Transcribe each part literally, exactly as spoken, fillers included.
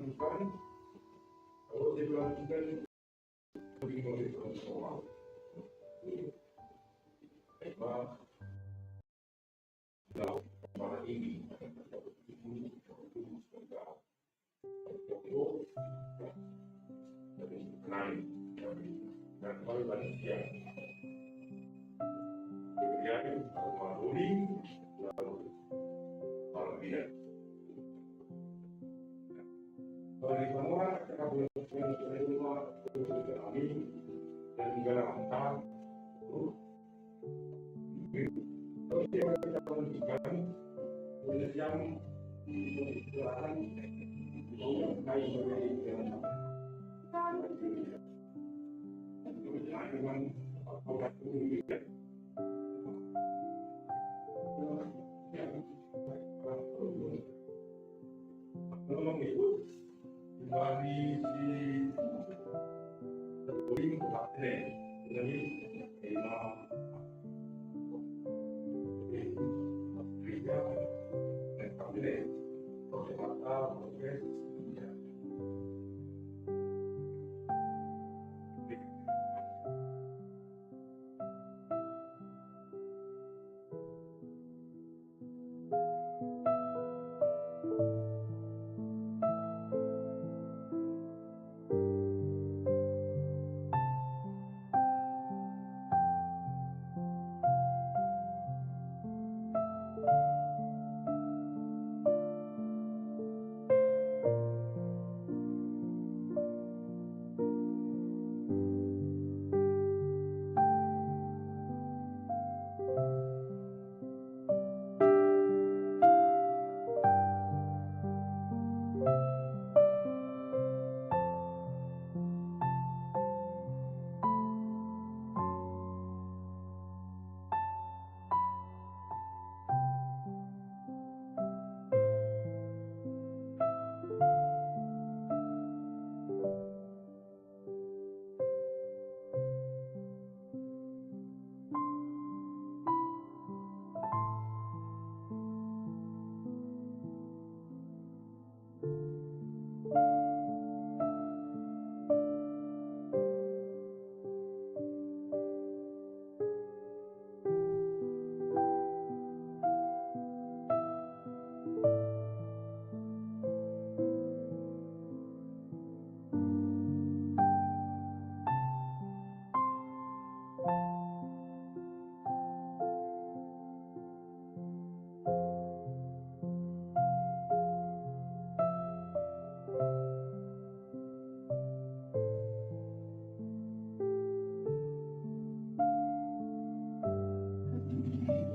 Kalau diperhatikan, lebih baik kalau semua. Memang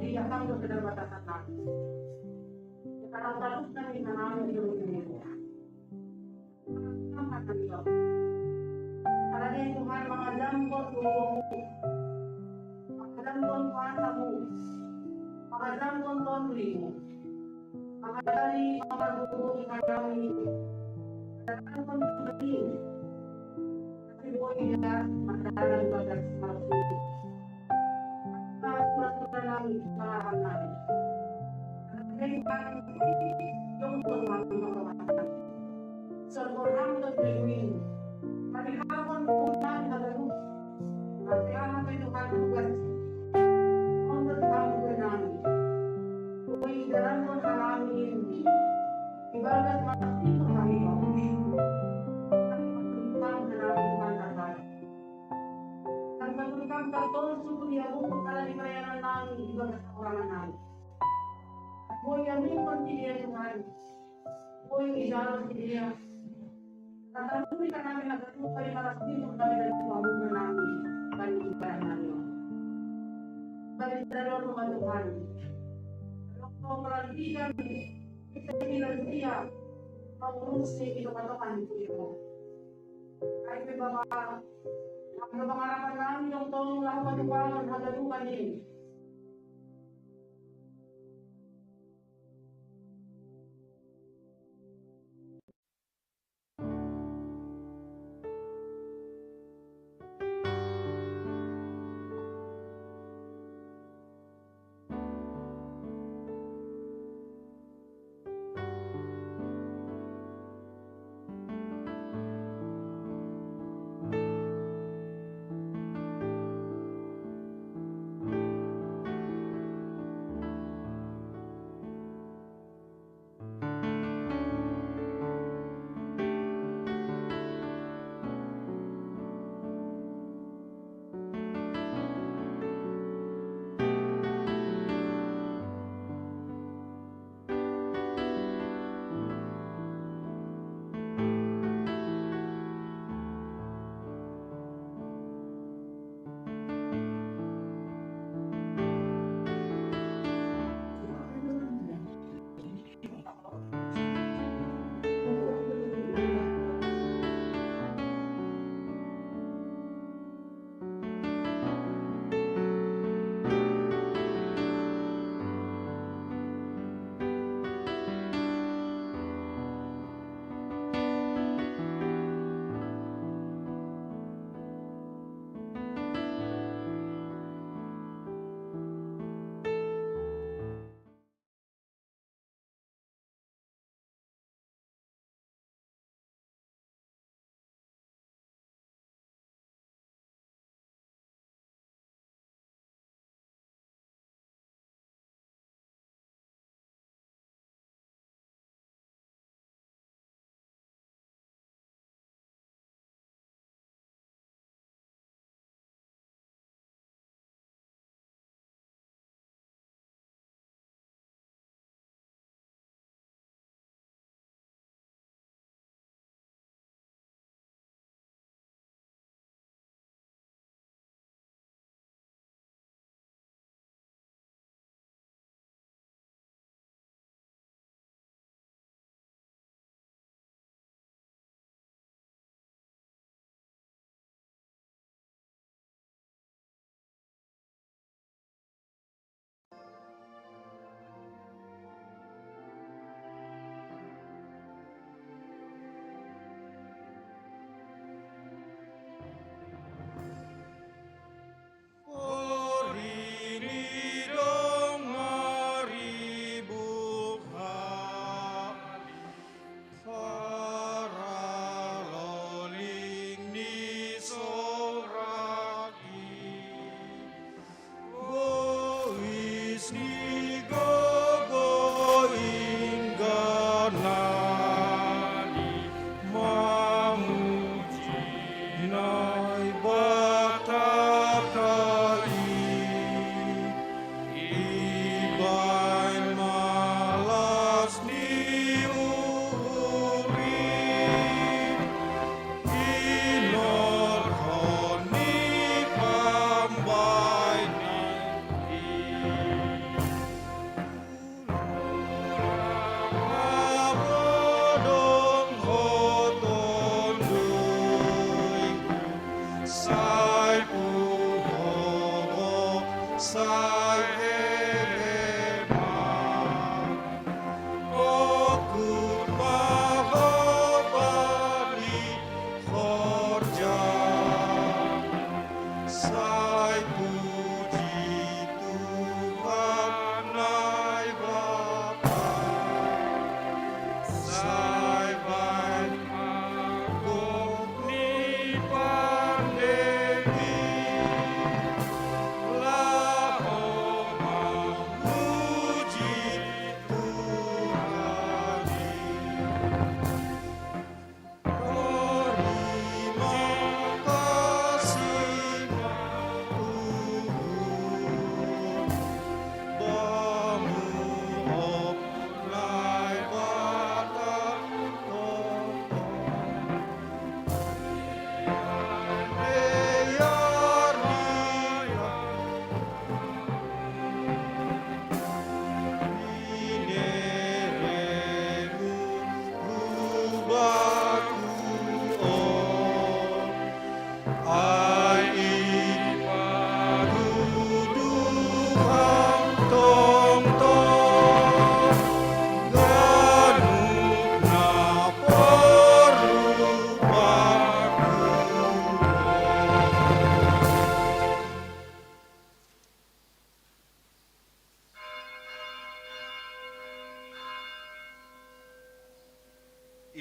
Iya, kan udah benar batasan. Sekarang terus kan di sana, di dunia. Karena Tuhan mengajamkan tubuhmu, mengajamkan kuasamu, mengajamkan tonrimu, mengajari mengajari kami, mengajamkan kami, tapi boleh ya, mengajari bagas masih. Nah, surat-surat kami, kesalahan kami. Karena Tuhan, yang Tuhan mengatakan. Sorgo rang to Tuhan. Kami hapon Tuhan hagaru. Kami hapon Tuhan tugas. Untuk kamu kenal. Kue dalam pun halamin. Ibadat mati Tuhan. Kami Tuhan kenal Tuhan kata. Kami Tuhan tertolong suku dia buku kalau di pelayanan nami ibadat orang nami. Kue yang mimpan dia Tuhan. Kue yang di dalam dia. Tatamu ni kanami nagatupa di maras ni mo kami nagtuamu kanami kami ibarat nami. Balik sa lolo mo Tuhan. Lolo mo kalantikan kita bilang siya. Pangurus ni kita katakan ko iyo. Ay may baba. Ang mga harapan namin yung tong lahat ng Tuhan hagalukan din.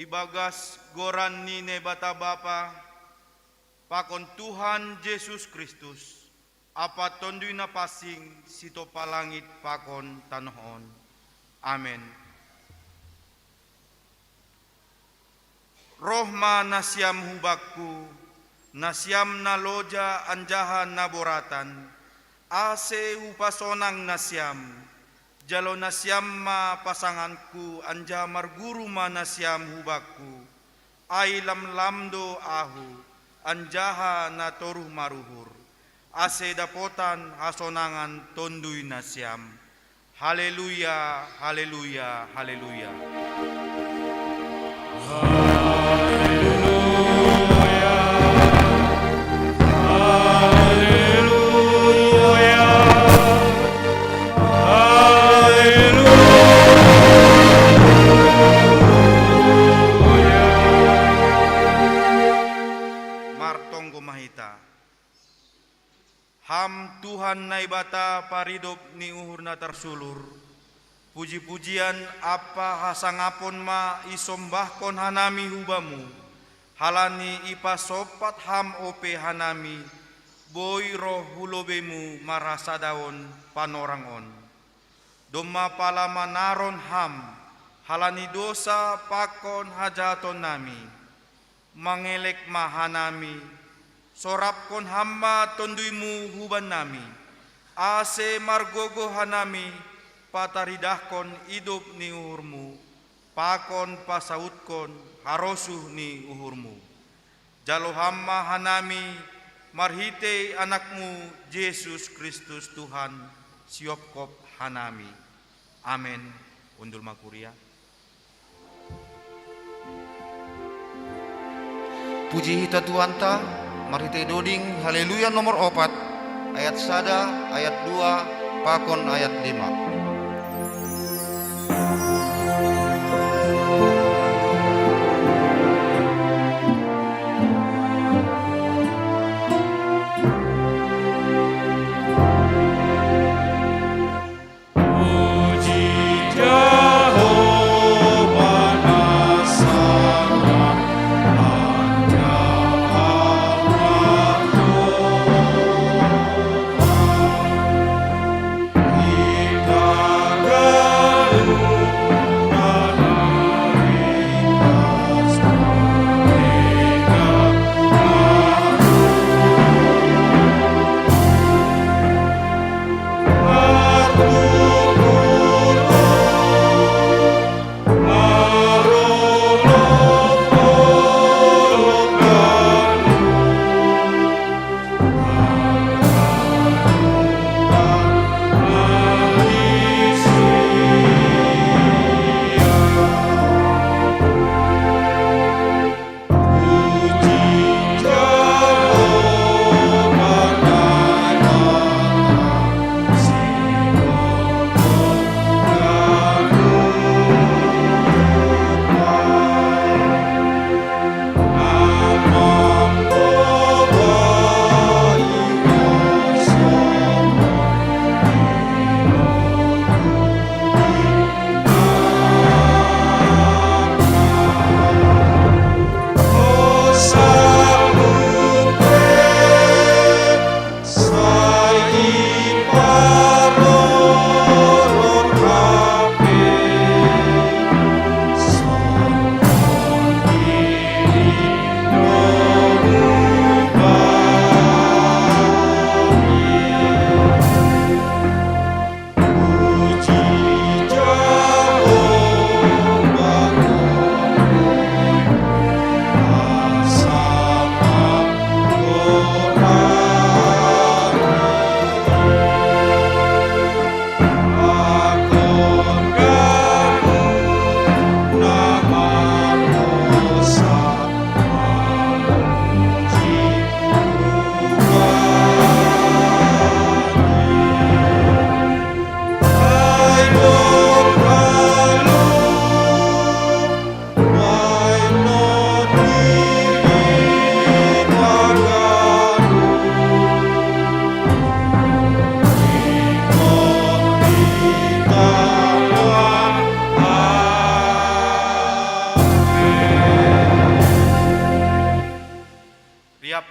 Bagas goran ni Naibata Bapa, pakon Tuhan Jesus Kristus, Apa Tonduy Napansing, sitopah langit pakon tanoh on. Amen. Roh ma nasiam hu Bakku, nasiam na loja anjaha na boratan, ase Hupasonang nasiam. Jalo nasiam ma pasanganKu, anjaha marguru ma nasiam hu Bakku. Ai lamlam do Ahu, anjaha na toruh maruhur, ase dapotan hasonangan Tonduy nasiam. Haleluya, haleluya, haleluya. Martonggo ma hita. Ham Tuhan Naibata, paridop ni uhur na tarsulur, puji-pujian ampa hasangapon ma isombahkon hanami hu Bamu, halani ipasompat Ham ope hanami, boi roh hu lobei-Mu marhasadaon panorang on. Domma pala manaron Ham, halani dosa pakon hajahatonnami, mangelek ma hanami, sorapkon Ham ma Tonduy-Mu hubannami, ase margogoh hanami pataridahkon idop ni uhur-Mu, pakon pasautkon harosuh ni uhur-Mu. Jalo Ham ma hanami, marhitei Anak-Mu, Jesus Kristus Tuhan, siopkop hanami. Amen. Hundul ma kuria. Puji hita Tuhanta, marhitei doding Haleluya nomor opat, ayat sada, ayat dua, pakon ayat lima.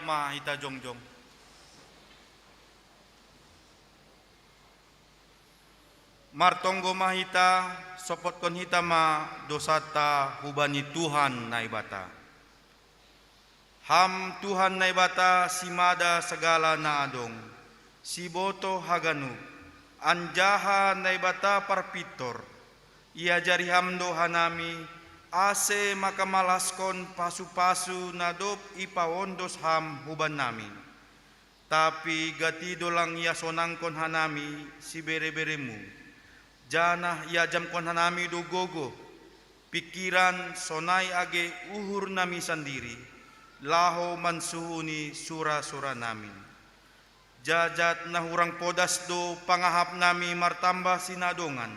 Ma hita jongjong. Martonggo ma hita, sopotkon hita ma dosanta hubani Tuhan Naibata. Ham Tuhan Naibata simada sagala na adong, siboto haganup, anjaha Naibata parpintor, iajari Ham do hanami, ase makamalaskon pasu-pasu na dob ipaondos Ham hubannami. Tapi gati do lang iasonangkon hanami sibere-bereMu, janah iajamkon hanami do gogoh, pingkiran sonai age uhurnami sandiri, laho mansuhuni sura-suranami. Jajat na hurang podas do pangahapnami martambah sinadongan,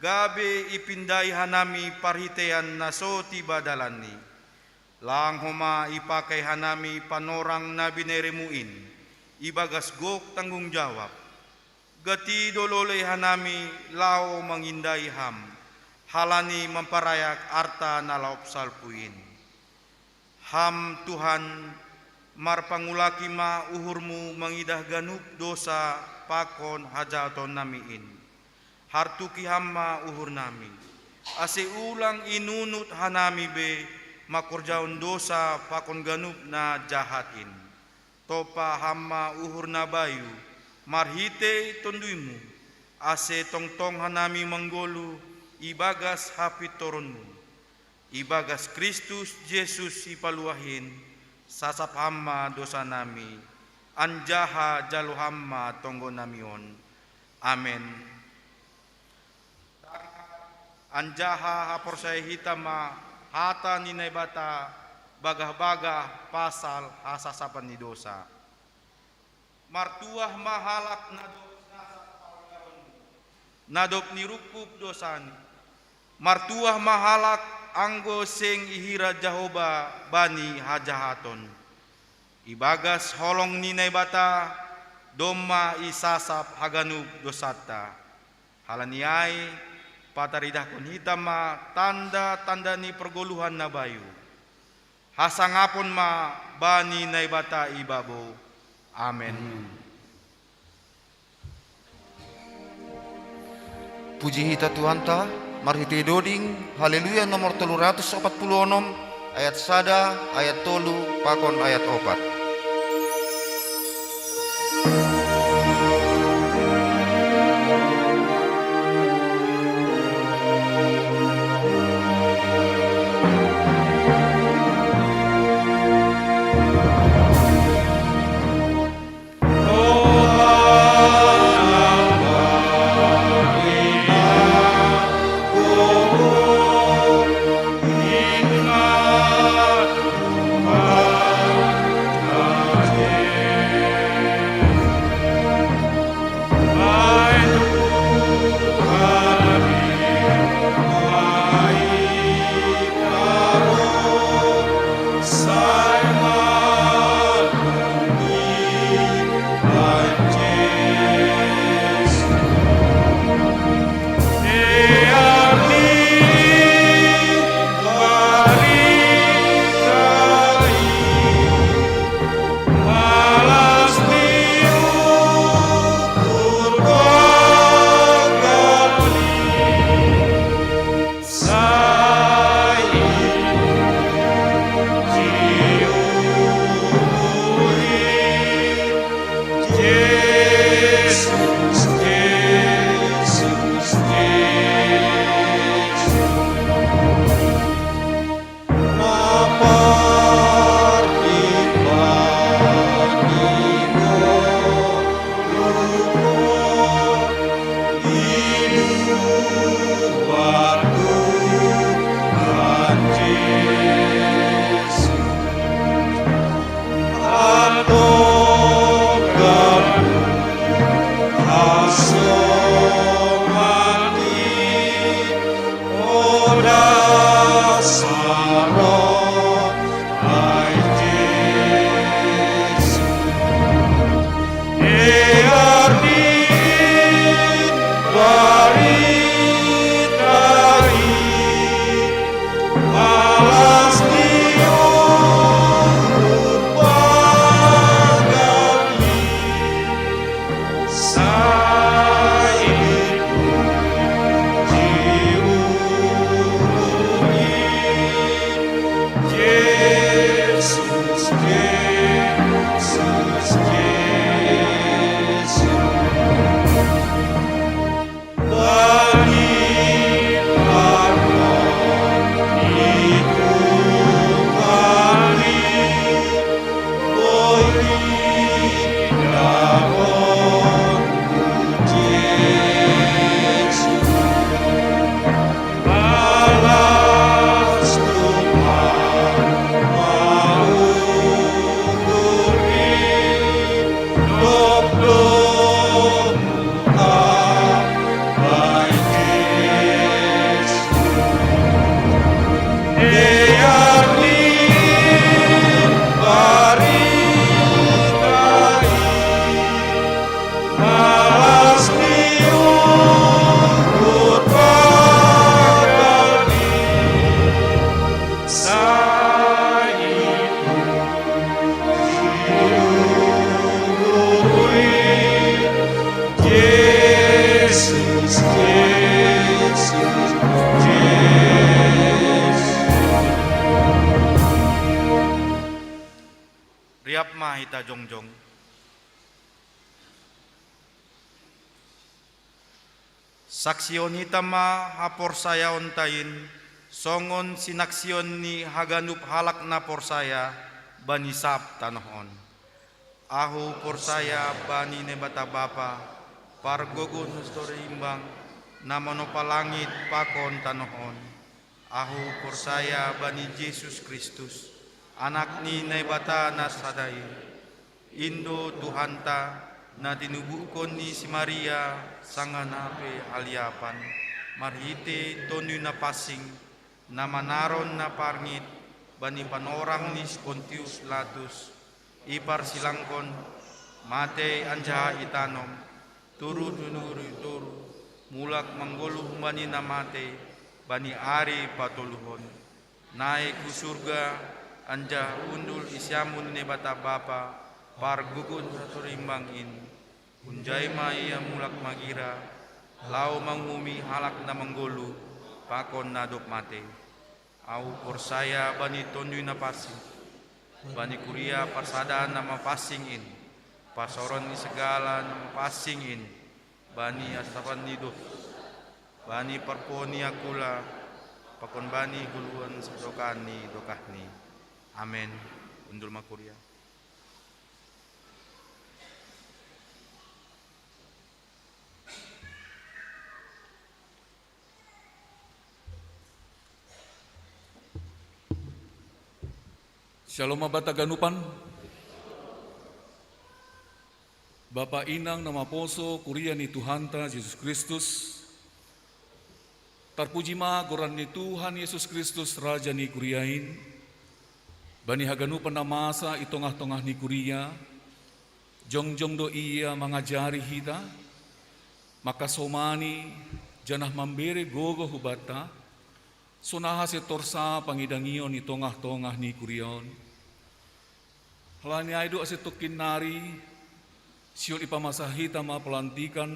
gabe ipindai hanami parhiteian na so tiba dalanni. Lang homa ipakai hanami panorang na binereMu in, ibagas gok tanggung jawab. Gati do lolei hanami laho mangindai Ham, halani mamparayak arta na laop salpu in. Ham Tuhan, marpangulaki ma uhurMu mangidah ganup dosa pakon hajahatonnami in. Hartuki Ham ma uhurnami, ase ulang inunut hanami be mangkorjahon dosa pakon ganup na jahat in. Tompa Ham ma uhur na bayu, marhitei TonduyMu, ase tongtong hanami manggoluh ibagas hapintoronMu. Ibagas Kristus Jesus Sipaluah in, sasap Ham ma dosanami, anjaha jalo Ham ma tonggonami on. Amen. Anjaha haporsayaon hita ma hata ni Naibata bagah-bagah pasal hasasapan ni dosa. Martuah ma halak na dob, na dob nirungkub dosani. Martuah ma halak anggo seng ihira Jahowa bani hajahaton. Ibagas holong ni Naibata domma isasap haganup dosanta. Halani ai, pataridahkon hita ma tanda-tanda ni pargoluhan na bayu. Hasangapon ma bani Naibata ibabo. Amen. Puji hita Tuhanta, marhitei doding, Haleluya nomor tolu ratus opat puluh onom, ayat sada, ayat tolu, pakon ayat opat. Siap ma hita jongjong. Saksihon hita ma haporsayaonta in, songon sinaksihon ni haganup halak na porsaya bani sab tanoh on. Ahu porsaya bani Naibata Bapa, pargogoh na so torimbang, na manopa langit pakon tanoh on. Ahu porsaya bani Jesus Kristus, Anak ni Naibata na sada in, in do Tuhanta, na tinubuhkon ni si Maria sanggah na pe haliapan, marhite Tonduy Napansing, na manaron na parngit bani panorang ni si Pontius Pilatus, iparsilangkon, matei anjaha itanom, turut tu toru, mulak manggoluh humbani na matei bani ari patoluhon. Naek hu surga, anjaha hundul di siamun ni Naibata Bapa, pargogoh na so torimbang in. Hunjai ma ia mulak magira, laho manguhumi halak na manggoluh pakon na dob matei. Ahu porsaya bani Tonduy Napansing, bani kuria parsada na mapansing in, pasoron ni sagala na mapansing in, bani hasapan ni dosa, bani parpoon ni angkula, pakon bani hangoluan sadokah ni dokahni. Amen. Hundul ma kuria. Syalom ma banta haganupan. Bapa, Inang na maposo, kuria ni Tuhanta Jesus Kristus. Tarpuji ma goran ni Tuhan Jesus Kristus, Raja ni kuria in, bani haganupan na masa i tongah-tongah ni kuria. Jongjong do Ia mangajari hita, mangkasomani, janah mambere gogoh hubanta, songon na ase torsa pangidangion i tongah-tongah ni kuria on. Halani ai do ase tongkin nari, sihol ipamasa hita ma pelantikan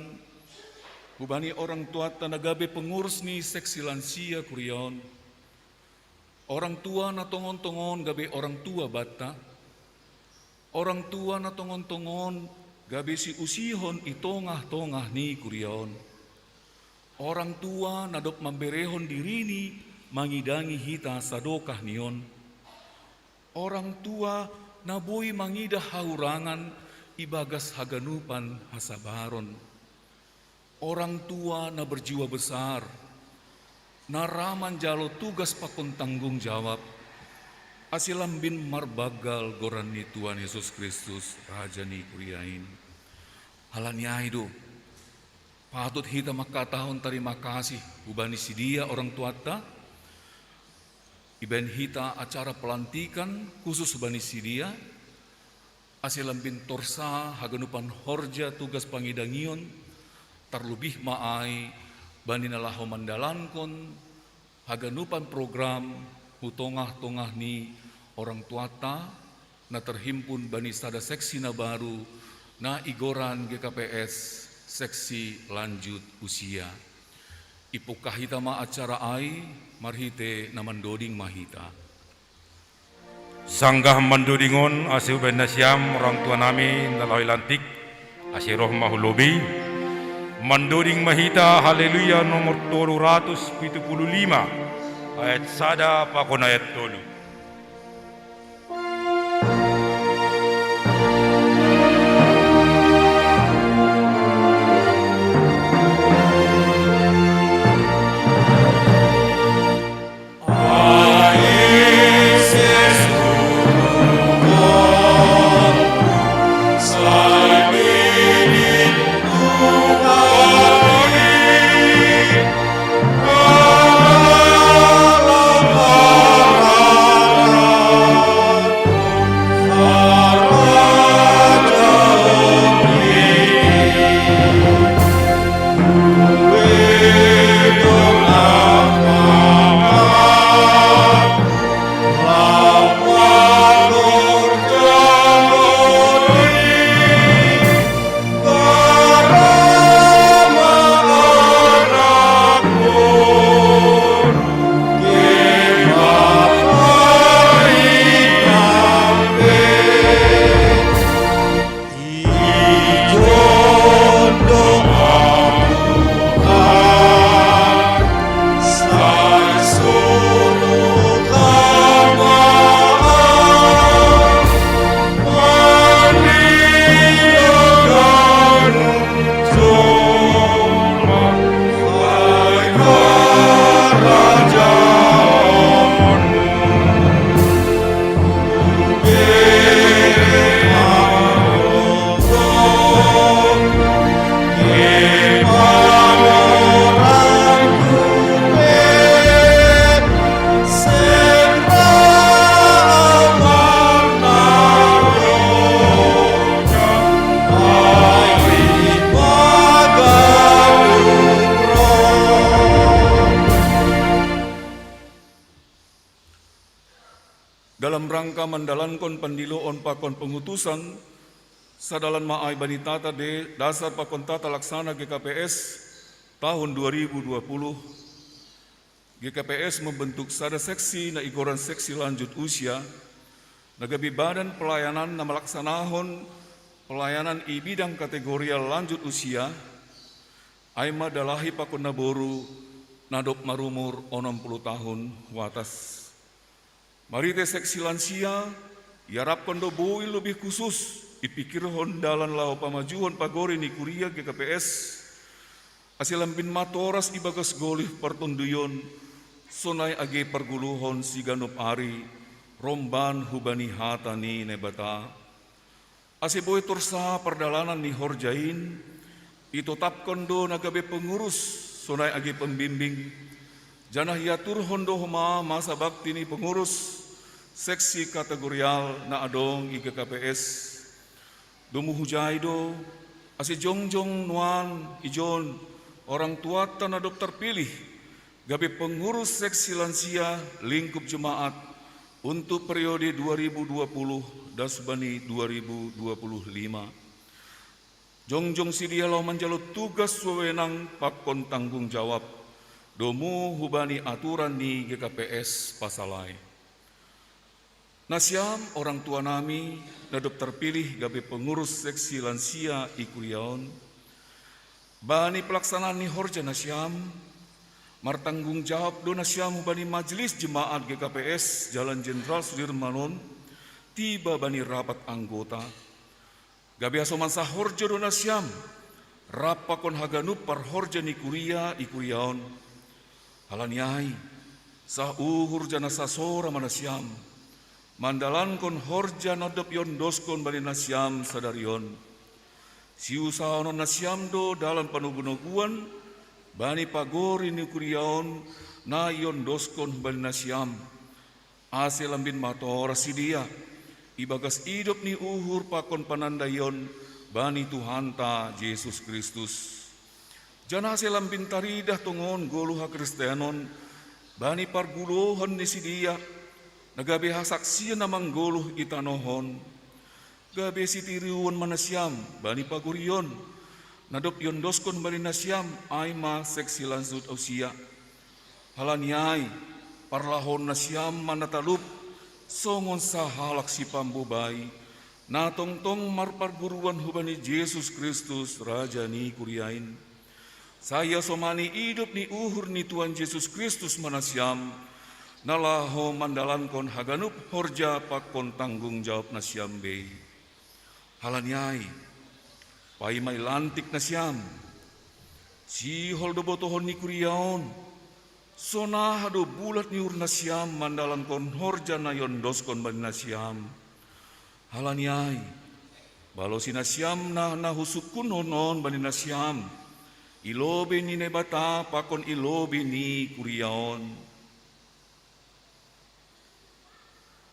hubani orang tuanta na gabe pengurus ni seksi lansia kuria on. Orang tua na tongon-tongon gabe orang tua banta, orang tua na tongon-tongon gabe siusihon i tongah-tongah ni kuria on. Orang tua na dob mamberehon dirini mangidangi hita sadokah ni on. Orang tua na boi mangidah hahurangan ibagas haganupan hasabaron. Orang tua na berjiwa besar, na ra manjalo tugas pakon tanggung jawab, ase lambin marbanggal goran ni Tuhan Jesus Kristus, Raja ni kuria in. Halani ai do, patut hita mangkatahon tarima kasih hubani sidea orang tuanta, ibahen hita acara pelantikan khusus hubani sidea, ase lambin torsa haganupan horja tugas pangidangion, tarlobih ma ai bani na laho mandalankon haganupan program hu tongah-tongah ni orang tuanta, na terhimpun bani sada seksi na baru, na igoran G K P S, Seksi Lanjut Usia. Ipungkah hita ma acara ai marhite na mandoding ma hita. Sanggah mandoding on, ase hubahen nasiam orang tua nami na laho i lantik, ase roh ma hu lobei. Mandoding ma hita Haleluya nomor tolu ratus pitu puluh lima, ayat sada pakon ayat tolu. Mandalankon pandiloon pakon pangutusan, sadalan ma ai bani tata de dasar pakon tata laksana G K P S tahun dua ribu dua puluh. G K P S membentuk sada seksi na igoran seksi lanjut usia, na gabe badan pelayanan na malaksanahon pelayanan i bidang kategorial lanjut usia, ai ma dalahi pakon naboru na dob marumur onom puluh tahun hu atas. Marhitei seksi lansia, iarapkon do boi lebih khusus ipikirhon dalan laho pamajuhon pagori ni kuria G K P S, ase lambin ma toras ibagas golih partonduyon, sonai age parguluhon siganup ari, romban hubani hata ni Naibata. Ase boi torsa pardalanan ni horja in, itotapkon do na gabe pengurus, sonai age pembimbing, janah iaturhon do homa masa bakti ni pengurus seksi kategorial na adong i G K P S. Domu hujai do, ase jongjong nuan ijon orang tuanta na dob terpilih, gabe pengurus seksi lansia lingkup jemaat untuk periode dua ribu dua puluh das bani dua ribu dua puluh lima. Jongjong sidea laho manjalo tugas wewenang pakon tanggung jawab, domu hubani aturan ni G K P S pasal ai. Nasiam orang tua nami, na dob terpilih gabe pengurus seksi lansia i kuria on, bani pelaksanaan ni horja nasiam, martanggung jawab do nasiam hubani majelis jemaat G K P S Jalan Jenderal Sudirman on, tiba bani rapat anggota. Gabe hasoman sahorja do nasiam, rap pakon haganup parhorja ni kuria i kuria on. Halani ai, sah uhur janah sasora ma nasiam, mandalankon horja na dob iondoskon bani nasiam sadari on. Siusahonon nasiam do dalan panogunoguan bani pagori ni kuria on na iondoskon bani nasiam, ase lambin ma toras sidea ibagas idop ni uhur pakon panandaion bani Tuhanta Jesus Kristus. Janah ase lambin taridah tongon goluh hakristenon bani parguluhon ni sidea, na gabe hasaksian na manggoluh i tanoh on. Gabe sitiruon ma nasiam bani pagorion na dob iondoskon bani nasiam, ai ma seksi lanjut usia. Halani ai, parlahoon nasiam ma na talup, songon sahalak sipambobai, na tongtong marparguruan hubani Jesus Kristus, Raja ni kuria in. Sai hasomani idop ni uhur ni Tuhan Jesus Kristus ma nasiam, na laho mandalankon haganup horja pakon tanggung jawab nasiam bei. Halani ai, paima ilantik nasiam, sihol do botohon ni kuria on, sonaha do bulat ni uhur nasiam mandalankon horja na iondoskon bani nasiam. Halani ai, balosi nasiam na, na husungkunhon on bani nasiam, i lobei ni Naibata pakon i lobei ni kuria on.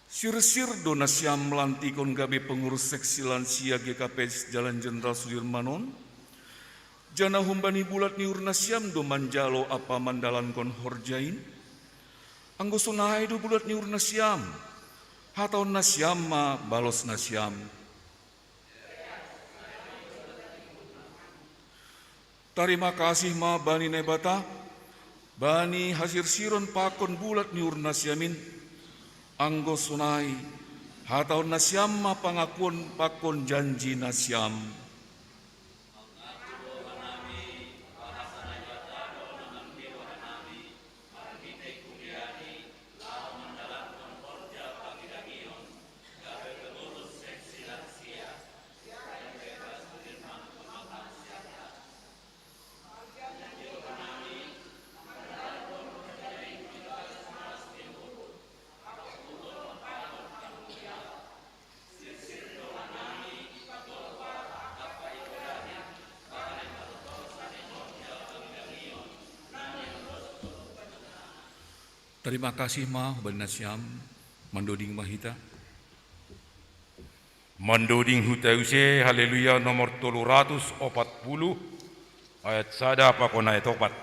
Sirsir do nasiam lantikon gabe pengurus seksi lansia G K P S Jalan Jenderal Sudirman on, janah humbani bulat ni uhur nasiam do manjalo ampa mandalankon horja in. Anggo sonai do bulat ni uhur nasiam, hatahon nasiam ma balos nasiam. Tarima kasih ma bani Naibata, bani hasirsiron pakon bulat ni uhur nasiam in. Anggo sonai, hatahon nasiam ma pangakuon pakon janji nasiam. Tarima kasih ma hubani nasiam. Mandoding ma hita. Mandoding huta use Haleluya nomor tolu ratus opat puluh, ayat sada pakon ayat opat.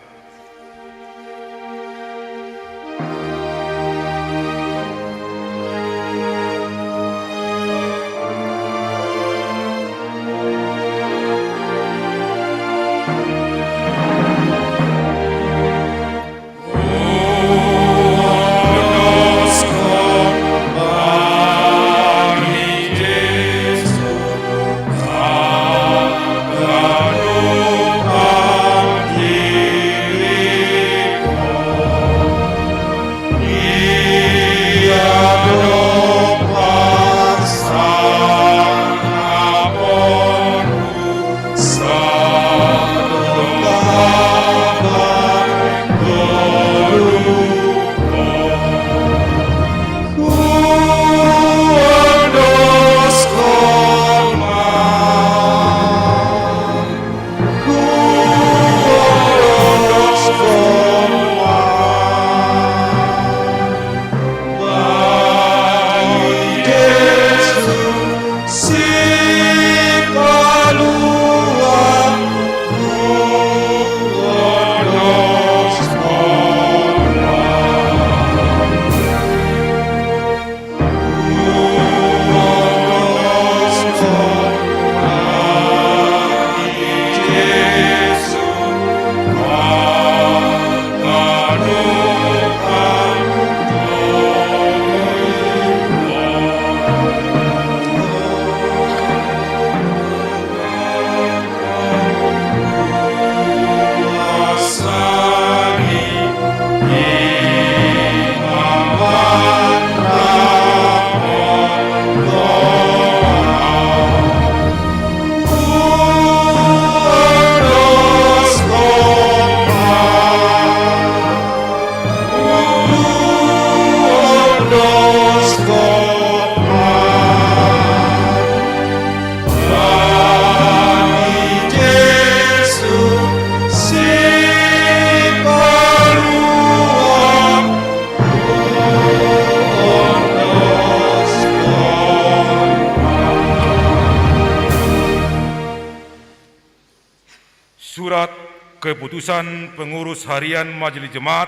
Keputusan Pengurus Harian Majelis Jemaat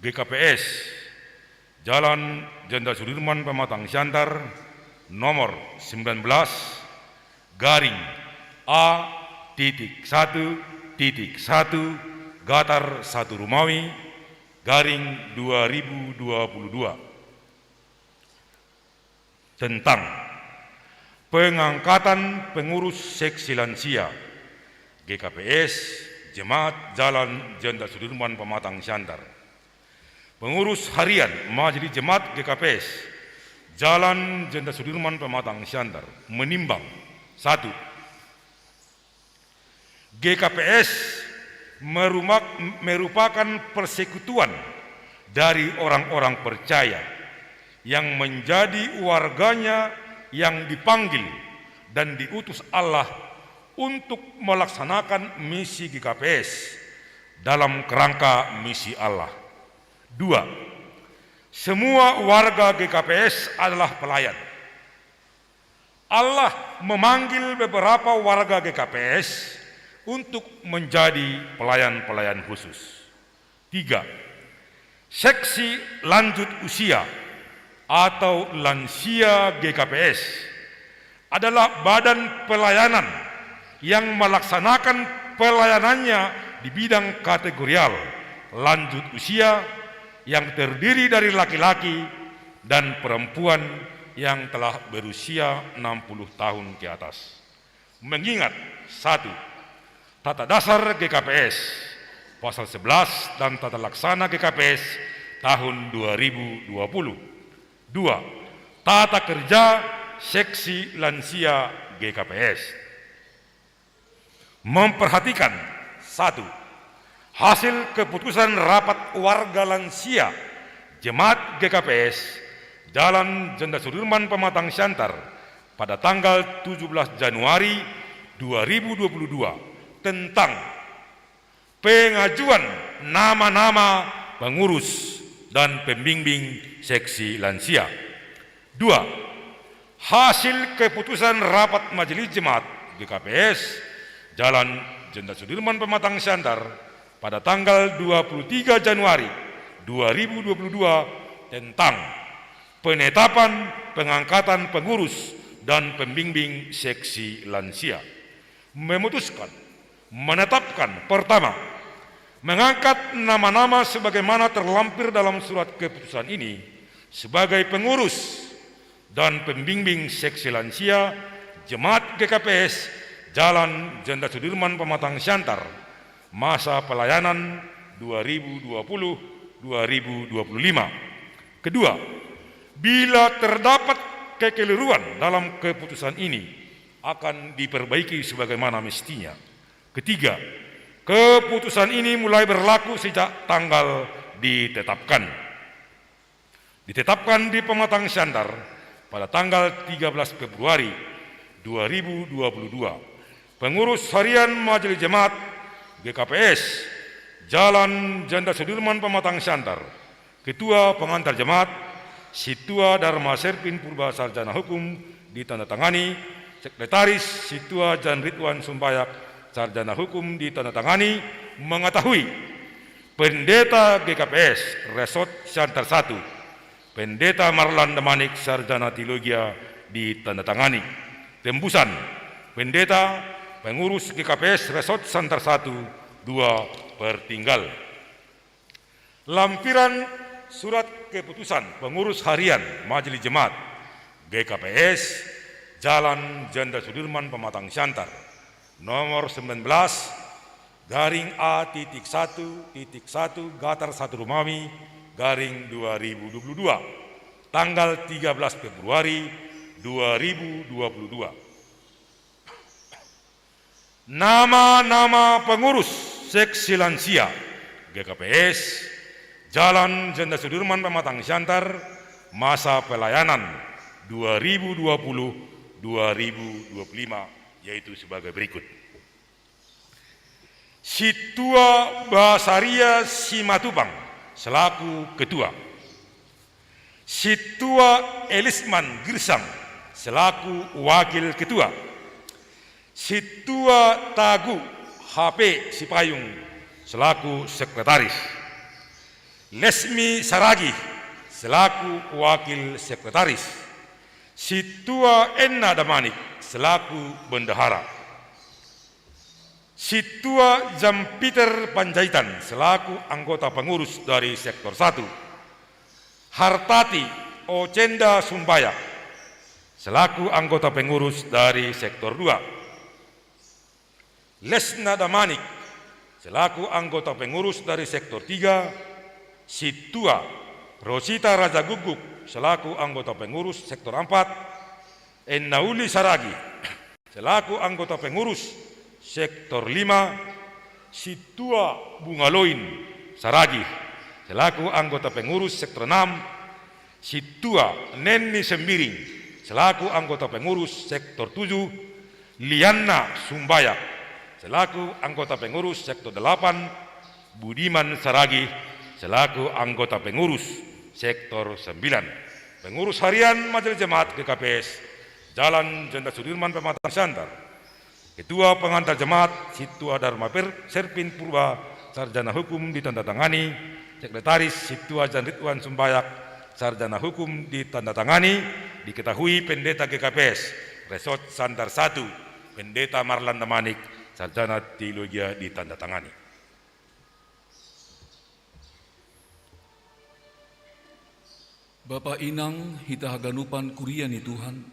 G K P S, Jalan Jenderal Sudirman, Pematang Siantar, nomor sembilan belas garing A titik satu titik satu gatar satu Rumawi garing dua ribu dua puluh dua, tentang pengangkatan pengurus seksi lansia G K P S Jemaat Jalan Jenderal Sudirman, Pematang Siantar. Pengurus Harian Majelis Jemaat G K P S Jalan Jenderal Sudirman, Pematang Siantar menimbang: satu, G K P S merumak-, merupakan persekutuan dari orang-orang percaya yang menjadi warganya yang dipanggil dan diutus Allah untuk melaksanakan misi G K P S dalam kerangka misi Allah. Dua, semua warga G K P S adalah pelayan. Allah memanggil beberapa warga G K P S untuk menjadi pelayan-pelayan khusus. Tiga, seksi lanjut usia atau lansia G K P S adalah badan pelayanan yang melaksanakan pelayanannya di bidang kategorial lanjut usia yang terdiri dari laki-laki dan perempuan yang telah berusia enam puluh tahun ke atas. Mengingat: satu, tata dasar G K P S, pasal sebelas, dan tata laksana G K P S tahun dua ribu dua puluh. Dua, tata kerja seksi lansia G K P S. Memperhatikan: satu, hasil keputusan rapat warga lansia Jemaat G K P S Jalan Jenderal Sudirman, Pematang Siantar pada tanggal tujuh belas Januari dua ribu dua puluh dua tentang pengajuan nama-nama pengurus dan pembimbing seksi lansia. Dua, hasil keputusan rapat Majelis Jemaat G K P S Jalan Jenderal Sudirman, Pematang Siantar pada tanggal dua puluh tiga Januari dua ribu dua puluh dua tentang penetapan pengangkatan pengurus dan pembimbing seksi lansia. Memutuskan, menetapkan: pertama, mengangkat nama-nama sebagaimana terlampir dalam surat keputusan ini sebagai pengurus dan pembimbing seksi lansia Jemaat G K P S Jalan Jenderal Sudirman, Pematang Siantar, masa pelayanan dua ribu dua puluh dua ribu dua puluh lima. Kedua, bila terdapat kekeliruan dalam keputusan ini, akan diperbaiki sebagaimana mestinya. Ketiga, keputusan ini mulai berlaku sejak tanggal ditetapkan. Ditetapkan di Pematang Siantar pada tanggal tiga belas Februari dua ribu dua puluh dua. Pengurus Harian Majelis Jemaat G K P S Jalan Jenderal Sudirman, Pematang Siantar. Ketua Pengantar Jemaat, Situa Dharma Serpin Purba, Sarjana Hukum, ditandatangani. Sekretaris, Situa Jan Ridwan Sumbayak, Sarjana Hukum, ditandatangani. Mengetahui: Pendeta G K P S Resort Siantar satu, Pendeta Marlan Demanik, Sarjana Teologia, ditandatangani. Tembusan: Pendeta, pengurus G K P S Resort Siantar satu, dua, pertinggal. Lampiran surat keputusan pengurus harian Majelis Jemaat G K P S Jalan Jenderal Sudirman, Pematang Siantar, nomor sembilan belas garing A titik satu titik satu gatar satu Rumawi garing dua ribu dua puluh dua, tanggal tiga belas Februari dua ribu dua puluh dua. Nama-nama pengurus seksi lansia G K P S Jalan Jenderal Sudirman, Pematang Siantar, masa pelayanan dua ribu dua puluh dua ribu dua puluh lima, yaitu sebagai berikut: Situa Basaria Simatupang selaku ketua. Situa Elisman Girsang selaku wakil ketua. Situa Tagu H P Sipayung selaku sekretaris, Lesmi Saragih selaku wakil sekretaris, Situa Enna Damanik selaku bendahara, Situa Jan Peter Panjaitan selaku anggota pengurus dari Sektor satu, Hartati Ocenda Sumbayak selaku anggota pengurus dari Sektor dua, Lesna Damanik selaku anggota pengurus dari Sektor tiga, Situa Rosita Raja Guguk selaku anggota pengurus Sektor empat, Ennauli Saragih selaku anggota pengurus Sektor lima, Situa Bungaloin Saragih selaku anggota pengurus Sektor enam, Situa Nenni Sembiring selaku anggota pengurus Sektor tujuh, Lianna Sumbayak selaku anggota pengurus Sektor delapan, Budiman Saragih selaku anggota pengurus Sektor sembilan, pengurus harian Majelis Jemaat G K P S, Jalan Jenderal Sudirman, Pematang Siantar. Ketua Pengantar Jemaat, Situa Dharma Per-, Servin Purba, Sarjana Hukum, ditandatangani. Sekretaris, Situa Jan Ridwan Sumbayak, Sarjana Hukum, ditandatangani. Diketahui Pendeta G K P S Resort Siantar satu, Pendeta Marlan Damanik, Sarjana Teologia, ditandatangani. Bapa inang hita haganupan kuria ni Tuhan.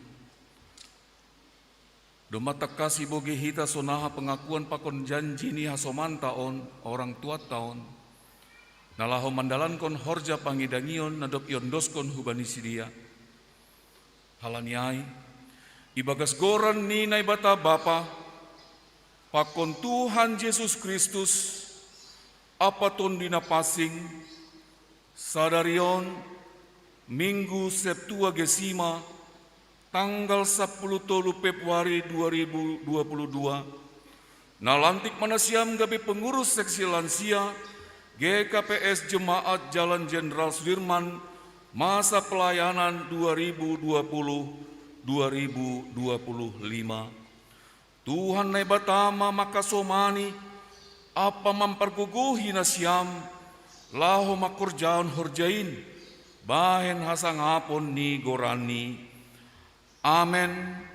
Domma takkasi boge hita sonaha pengakuan pakon janji ni hasomanta on, orang tuatta on, na laho mandalankon horja pangidangion na dob iondoskon hubani sidea. Halani ai, ibagas goran ni Naibata Bapa, pakon Tuhan Jesus Kristus, ampa Tonduy Napansing, sadari on, Minggu Septuagesima, tanggal sampulu tolu Februari dua ribu dua puluh dua, nalantik ma nasiam gabe pengurus seksi lansia G K P S Jemaat Jalan Jenderal Sudirman, masa pelayanan dua ribu dua puluh dua ribu dua puluh lima. Tuhan Naibata ma mangkasomani ampa mampargogohi nasiam laho mangkorjahon horja in, bahen hasangapon ni goranNi. Amen.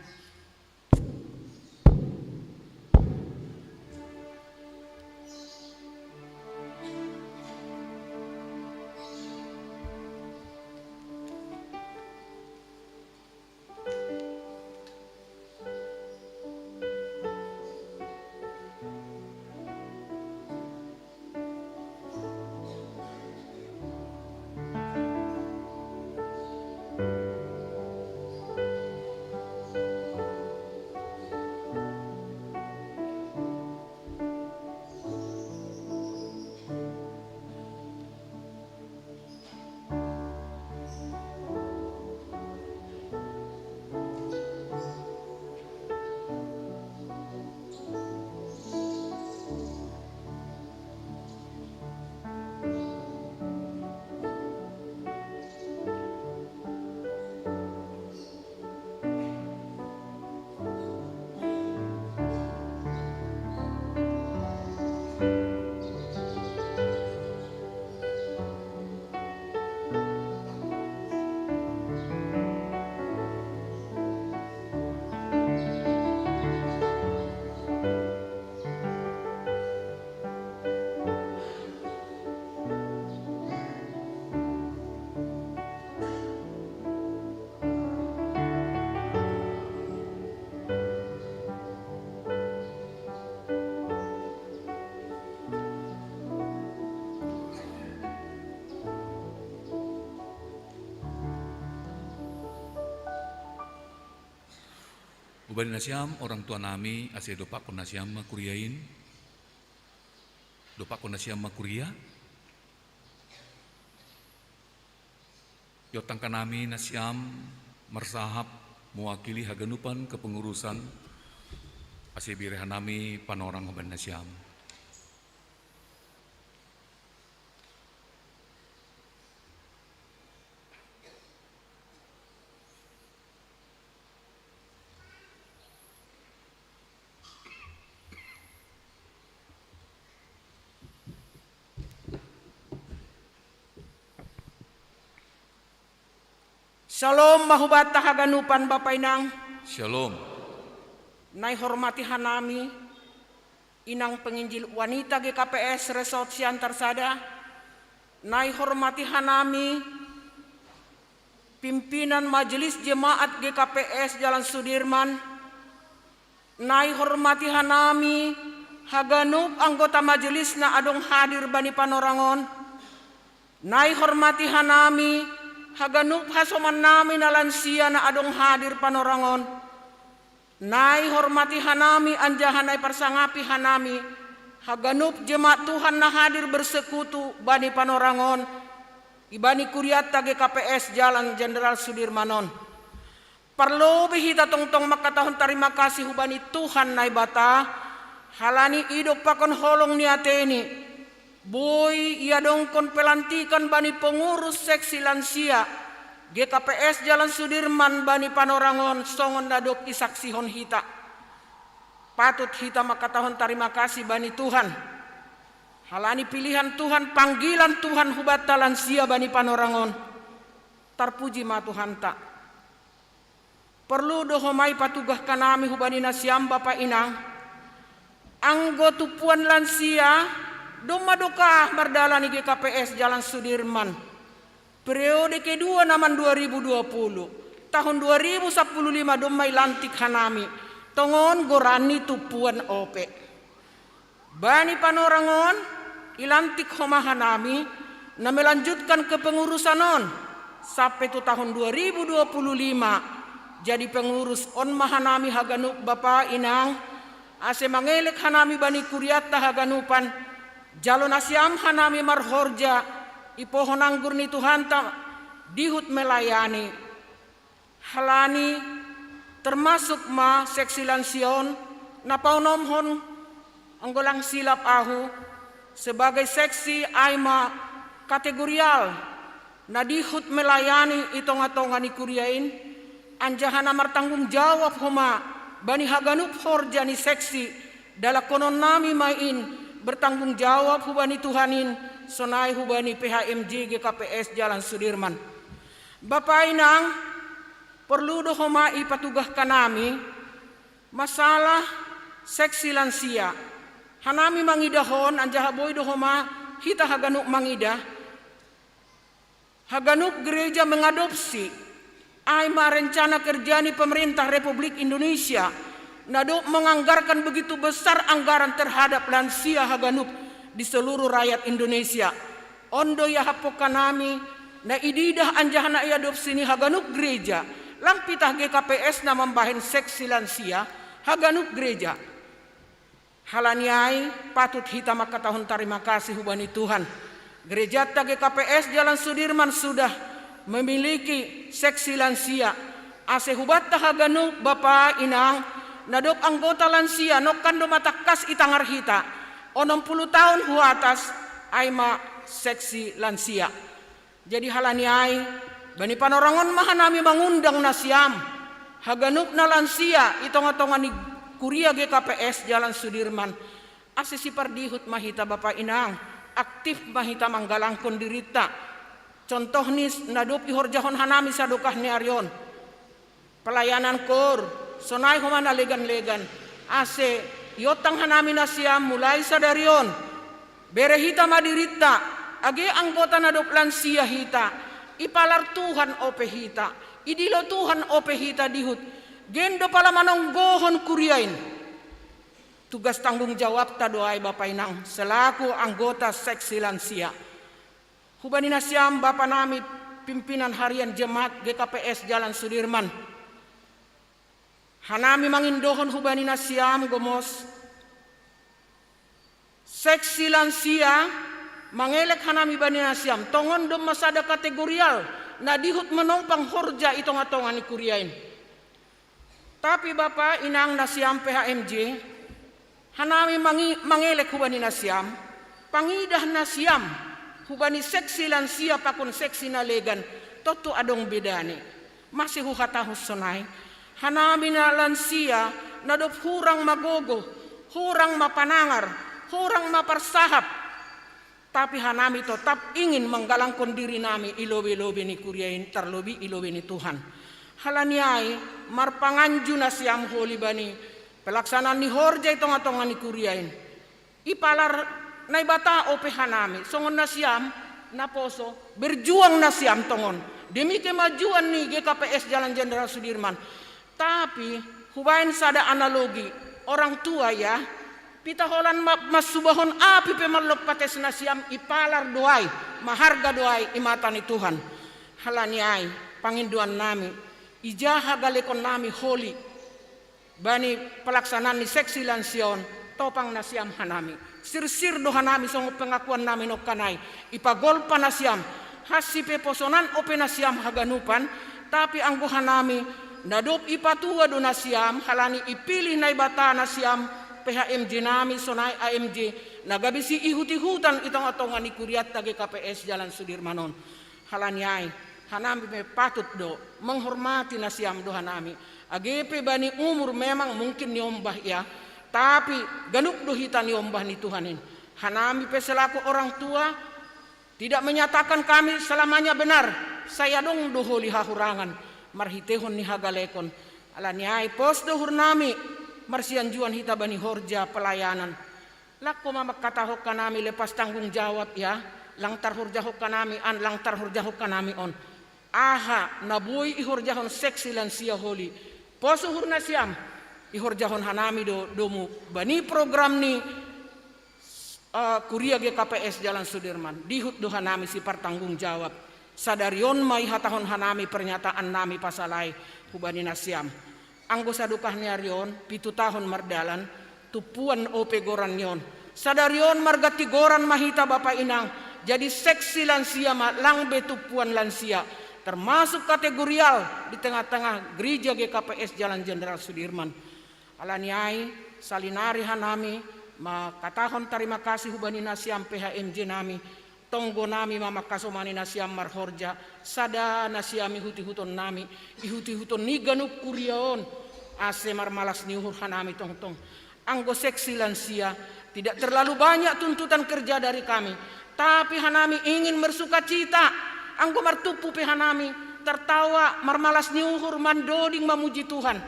Hubani nasiam orang tua nami, ase dopakkon nasiam ma kuria in. Dopakkon nasiam ma kuria. Iontangkan nami nasiam marsahap mewakili haganupan kepengurusan, ase iberehannami panorang hubani nasiam. Shalom ma hubanta haganupan, Bapa Inang. Shalom. Nai hormati hanami Inang Penginjil Wanita G K P S Resort Siantar Sada. Nai hormati hanami pimpinan Majelis Jemaat G K P S Jalan Sudirman. Nai hormati hanami haganup anggota majelis na adong hadir bani panorangon. Nai hormati hanami haganup hasomannami na lansia na adong hadir panorangon. Nai hormati hanami anjaha nai parsangapi hanami haganup jemaat Tuhan na hadir bersekutu bani panorangon, ibani kuriatta G K P S Jalan Jenderal Sudirman on. Parlobei hita tongtong mangkatahon tarima kasih hubani Tuhan Naibata, halani idop pakon holong ni ateni, boi iadongkon pelantikan bani pengurus seksi lansia G K P S Jalan Sudirman bani panorangon songon na dob isaksihon hita. Patut hita mangkatahon tarima kasih bani Tuhan, halani pilihan Tuhan, panggilan Tuhan hubanta lansia bani panorangon. Tarpuji ma Tuhanta. Porlu do homa ipatugah hanami hubani nasiam, Bapa Inang, anggo tumpuan lansia domma dokah mardalan i G K P S Jalan Sudirman. Periode kedua naman dua ribu dua puluh, tahun dua ribu sapuluh lima domma ilantik hanami, tongon goranni tumpuan ope. Bani panorangon ilantik homa hanami na melanjutkan kepengurusan on sampe tu tahun dua ribu dua puluh lima. Jadi pengurus on ma hanami haganup, Bapa Inang, ase mangelek hanami bani kuriatta haganupan, jalo nasiam hanami marhorja, ipohon anggur ni Tuhanta, dihut melayani. Halani termasuk ma seksi lansia on na paonomhon, anggo lang silap ahu, sebagai seksi ai ma kategorial na dihut melayani i tonga-tonga ni kuria in, anjaha na martanggung jawab homa bani haganup horja ni seksi. Dalangkononnami ma in, bertanggung jawab hubani Tuhan in, sonai hubani P H M J G K P S Jalan Sudirman. Bapa Inang, porlu do homa ipatugah hanami masalah seksi lansia. Hanami mangidah on, anjaha boi do homa hita haganup mangidah. Haganup gereja mengadopsi ai ma rencana kerja ni pemerintah Republik Indonesia, na dob menganggarkan begitu besar anggaran terhadap lansia haganup di seluruh rakyat Indonesia. On do iahaphon hanami na ididah anjaha na iadopsi ni haganup gereja, lang pitah G K P S na mambahen seksi lansia haganup gereja. Halani ai patut hita mangkatahon tarima kasih hubani Tuhan. Gerejanta G K P S Jalan Sudirman sudah memiliki seksi lansia, ase hubanta haganup, Bapa Inang, na dob anggota lansia, nongkan do ma tangkas itangar hita, onom puluh taon hu atas, ai ma seksi lansia. Jadi halani ai, bani panorangon ma hanami mangundang nasiam, haganup na lansia i tonga-tonga ni kuria G K P S Jalan Sudirman, ase sipardihut ma hita, Bapa Inang, aktif ma hita manggalangkon dirinta. Contoh ni na dob ihorjahon hanami sadokah ni ari on, pelayanan koor, sonai homa na legan-legan, ase iontang hanami nasiam mulai sadari on. Bere hita ma dirinta, age anggota na dob lansia hita, ipalar Tuhan ope hita, idilo Tuhan ope hita dihut, gendo pala manonggohon kuria in. Tugas tanggung jawabta do ai, Bapa Inang, selaku anggota seksi lansia. Hubani nasiam, Bapa nami, pimpinan harian jemaat G K P S Jalan Sudirman, hanami mangindohon hubani nasiam gomos, seksi lansia mangelek hanami bani nasiam, tongon domma sada kategorial na dihut manompang horja i tonga-tonga ni kuria in. Tapi Bapa Inang nasiam P H M J, hanami mangi-, mangelek hubani nasiam, pangidah nasiam hubani seksi lansia pakon seksi na legan, tontu adong bedani. Mase huhatahon sonai, hanami na lansia na dob hurang magogo, hurang mapanangar, hurang maparsahap, Tapi hanami totap ingin manggalangkon diri nami i lobei-lobei ni kuria in, tarlobi i lobei ni Tuhan. Halani ai, marpanganju nasiam holi bani pelaksanaan ni horja i tonga-tonga ni kuria in. Ipalar Naibata ope hanami, songon nasiam naposo, berjuang nasiam tongon demi kemajuan ni G K P S Jalan Jenderal Sudirman. Tapi hubaen sada analogi, orang tua ya, pita holan ma-, masubahon api pe mallop pates nasiam, ipalar do ai, maharga do ai i mata ni Tuhan. Halani ai, pangindoan nami, ija hagalekon nami holi bani pelaksanaan ni seksi lansia on, topang nasiam hanami. Sirsir do hanami songon pengakuan nami nongkan ai, ipagolpa nasiam. Hansi pe posonan ope nasiam haganupan, tapi anggo hanami, na dob ipatua do nasiam, halani ipilih Naibata nasiam, P H M J nami sonai A M J, na gabe siihut-ihutan i tonga-tonga ni kurianta G K P S Jalan Sudirman on. Halani ai, hanami pe patut do menghormati nasiam do hanami. Age pe bani umur memang mungkin niombah ya, tapi ganup do hita niombah ni Tuhan in. Hanami pe selaku orang tua, tidak menyatakan kami selamanya benar, sai adong do holi hahurangan, marhitehon ni hagalekon. Halani ai pos do uhur nami, marsianjuan hita bani horja pelayanan. Lang homa mangkatahon hanami lepas tanggung jawab ya, lang tarhorjahon hanami an, lang tarhorjahon hanami on. Aha na boi ihorjahon seksi lansia holi, pos uhur nasiam, ihorjahon hanami do domu bani program ni, eh, kuria G K P S Jalan Sudirman, diihut do hanami sipartanggung jawab. Sadari on ma ihatahon hanami pernyataan nami pasal ai hubani nasiam. Anggo sadokah ni ari on, pitu tahun mardalan, tumpuan ope goran ni on. Sadari on marganti goran ma hita bapa inang, jadi seksi lansia ma, lang be tumpuan lansia, termasuk kategorial di tengah-tengah gereja G K P S Jalan Jenderal Sudirman. Halani ai, salinari hanami mangkatahon tarima kasih hubani nasiam P H M J nami, tonggo nami ma mangkasomani nasiam marhorja, sada nasiam ihut-ihuton nami, ihut-ihuton ni ganup kuria on, ase marmalas ni uhur hanami tongtong. Anggo seksi lansia, tidak terlalu banyak tuntutan kerja dari kami, tapi hanami ingin bersukacita. Anggo martumpu pe hanami, tertawa, marmalas ni uhur, mandoding, mamuji Tuhan.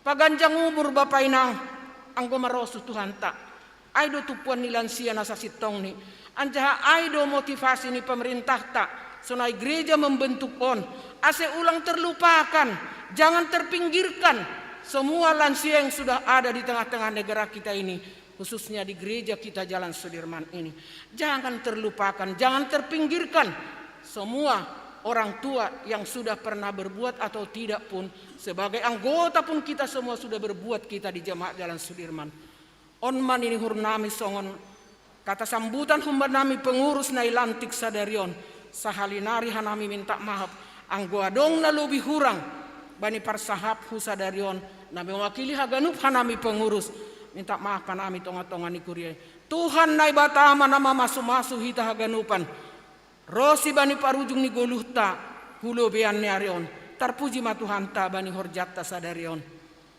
Paganjang umur bapa inang, anggo marosuh Tuhanta. Ai do tumpuan ni lansia na sasintongni. Anjaha ai do motivasi ni pemerintahta, sonai gereja membentuk on, ase ulang terlupakan, jangan terpinggirkan semua lansia yang sudah ada di tengah-tengah negara kita ini, khususnya di gereja kita Jalan Sudirman ini. Jangan terlupakan, jangan terpinggirkan semua orang tua yang sudah pernah berbuat atau tidak pun, sebagai anggota pun kita semua sudah berbuat kita di Jemaat Jalan Sudirman. On ma ninihur nami songon kata sambutan hubani nami pengurus na ilantik sadari on, sahalinari hanami minta maaf, anggo adong na lobi hurang bani parsahaphu sadari on, na mewakili haganup hanami pengurus, minta maaf hanami tonga-tonga ni kuria. Tuhan Naibata ma na mamasu-masu hita haganupan. Ro sibani parujung ni goluhta, hu lobeian ni ari on. Tarpuji ma Tuhanta bani horjanta sadari on.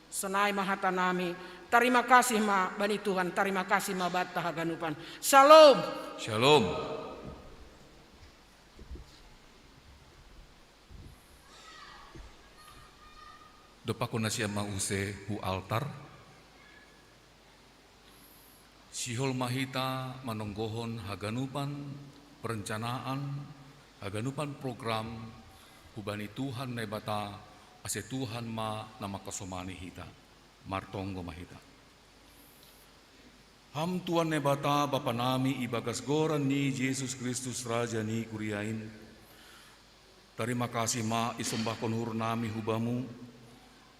Sonai ma hata nami, tarima kasih ma bani Tuhan, tarima kasih ma banta haganupan. Shalom. Shalom. Dompakkon nasiam ma use hu altar. Sihol ma hita manonggohon haganupan perencanaan, haganupan program hubani Tuhan Naibata, ase Tuhan ma na mangkasomani hita. Martonggo ma hita. Ham Tuhan Naibata, Bapa nami, ibagas goran ni Jesus Kristus, Raja ni kuria in, tarima kasih ma isombahkon uhur nami hu Bamu,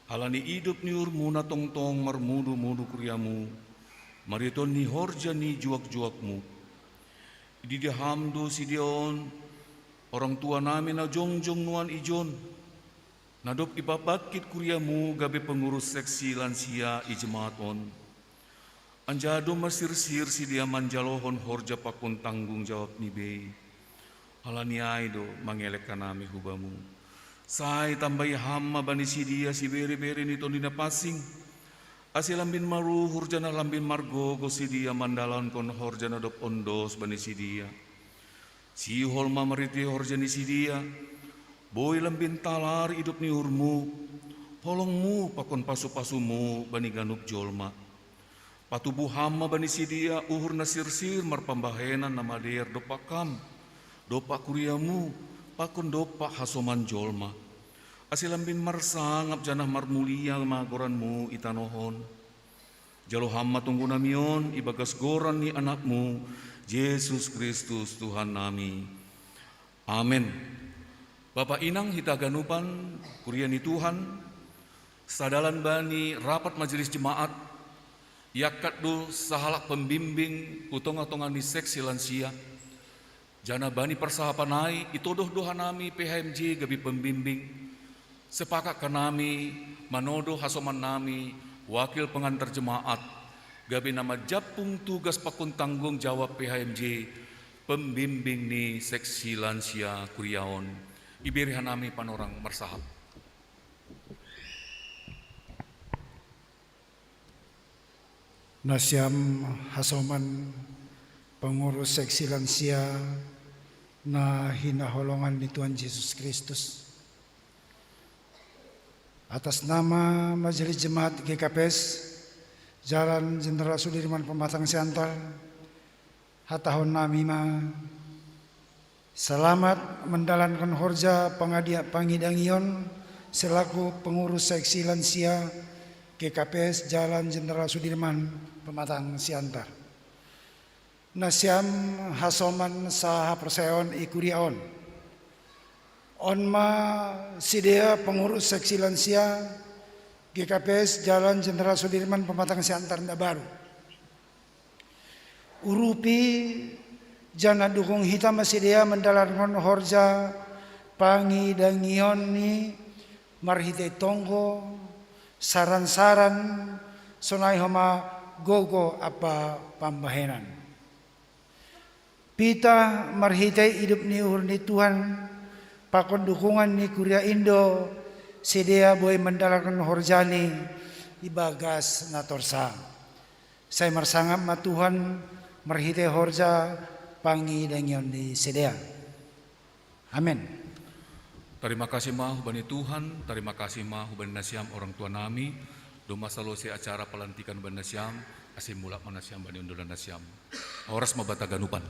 halani idop ni uhurmu na tongtong marmudu-mudu kuriamu, marhiteon ni horja ni juak-juakmu. Diida Ham do sidea on, orang tua nami na jongjong nuan ijon, na dob ipabangkit kuriamu gabe pengurus seksi lansia i jemaat on. Anjaha domma sirsir sidea manjalohon horja pakon tanggung jawab ni bei. Halani ai do mangelek hanami hu Bamu. Sai tambai Ham ma bani sidea sibere-bere ni Tondi Napansing, Ase lambin maruhur janah lambin margogoh sidia mandalankon horja na dob ondos bani sidia. Sihol ma marhitei horja ni sidia, boi lambin talar idop ni uhurmu, holongmu pakon pasu-pasumu bani ganup jolma. Patubuh Ham ma bani sidia uhur na sirsir marpambahenan na madear dompak Ham, dompak kuriamu, pakon dompak hasoman jolma. Ase lambin marsangap janah marmulia ma goranmu i tanoh on. Jalo Ham ma tonggonami on ibagas goran ni AnakMu, Jesus Kristus Tuhan nami. Amen. Bapa inang hita ganupan, kuria ni Tuhan, sadalan bani rapat majelis jemaat, iangkat do sahalak pembimbing hu tongah-tongah ni seksi lansia, janah bani parsahapan ai itodoh do hanami P H M J gabe pembimbing, sepakat hanami manodoh hasomannami wakil pengantar jemaat, gabe na manjampung tugas pakon tanggung jawab P H M J, pembimbing ni seksi lansia kuria on. Ibere hanami panorang marsahap. Nasiam hasoman pengurus seksi lansia na hinaholongan ni Tuhan Jesus Kristus. Atas nama Majelis Jemaat G K P S, Jalan Jenderal Sudirman Pematang Siantar, hatahon nami ma, selamat menjalankan horja pangadi-, pangidangion selaku pengurus seksi lansia G K P S Jalan Jenderal Sudirman, Pematang Siantar. Nasiam hasoman sahaporseaon i kuria on. On ma sidea pengurus seksi lansia G K P S Jalan Jenderal Sudirman, Pematang Siantar na baru. Urupi janah dukung hita ma sidea manjalankan horja pangidangion i marhitei tonggo, saran-saran, sonai homa gogoh ampa pambahenan. Pitah marhitei idop ni uhur ni Tuhan pakon dukungan ni kuria in do sidea boi manjalankan horjani ibagas na torsa. Sai marsangap ma Tuhan marhitei horja pangidangion ni sidea. Amen. Tarima kasih ma hubani Tuhan, tarima kasih ma hubani nasiam orang tua nami, domma salosei acara pelantikan bani nasiam, ase mulak ma nasiam bani hundulan nasiam. Horas ma banta ganupan.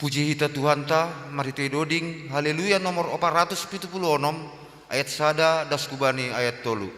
Puji hita Tuhanta marhitei doding Haleluya nomor opat ratus pitu puluh onom, ayat sada das hubani ayat tolu.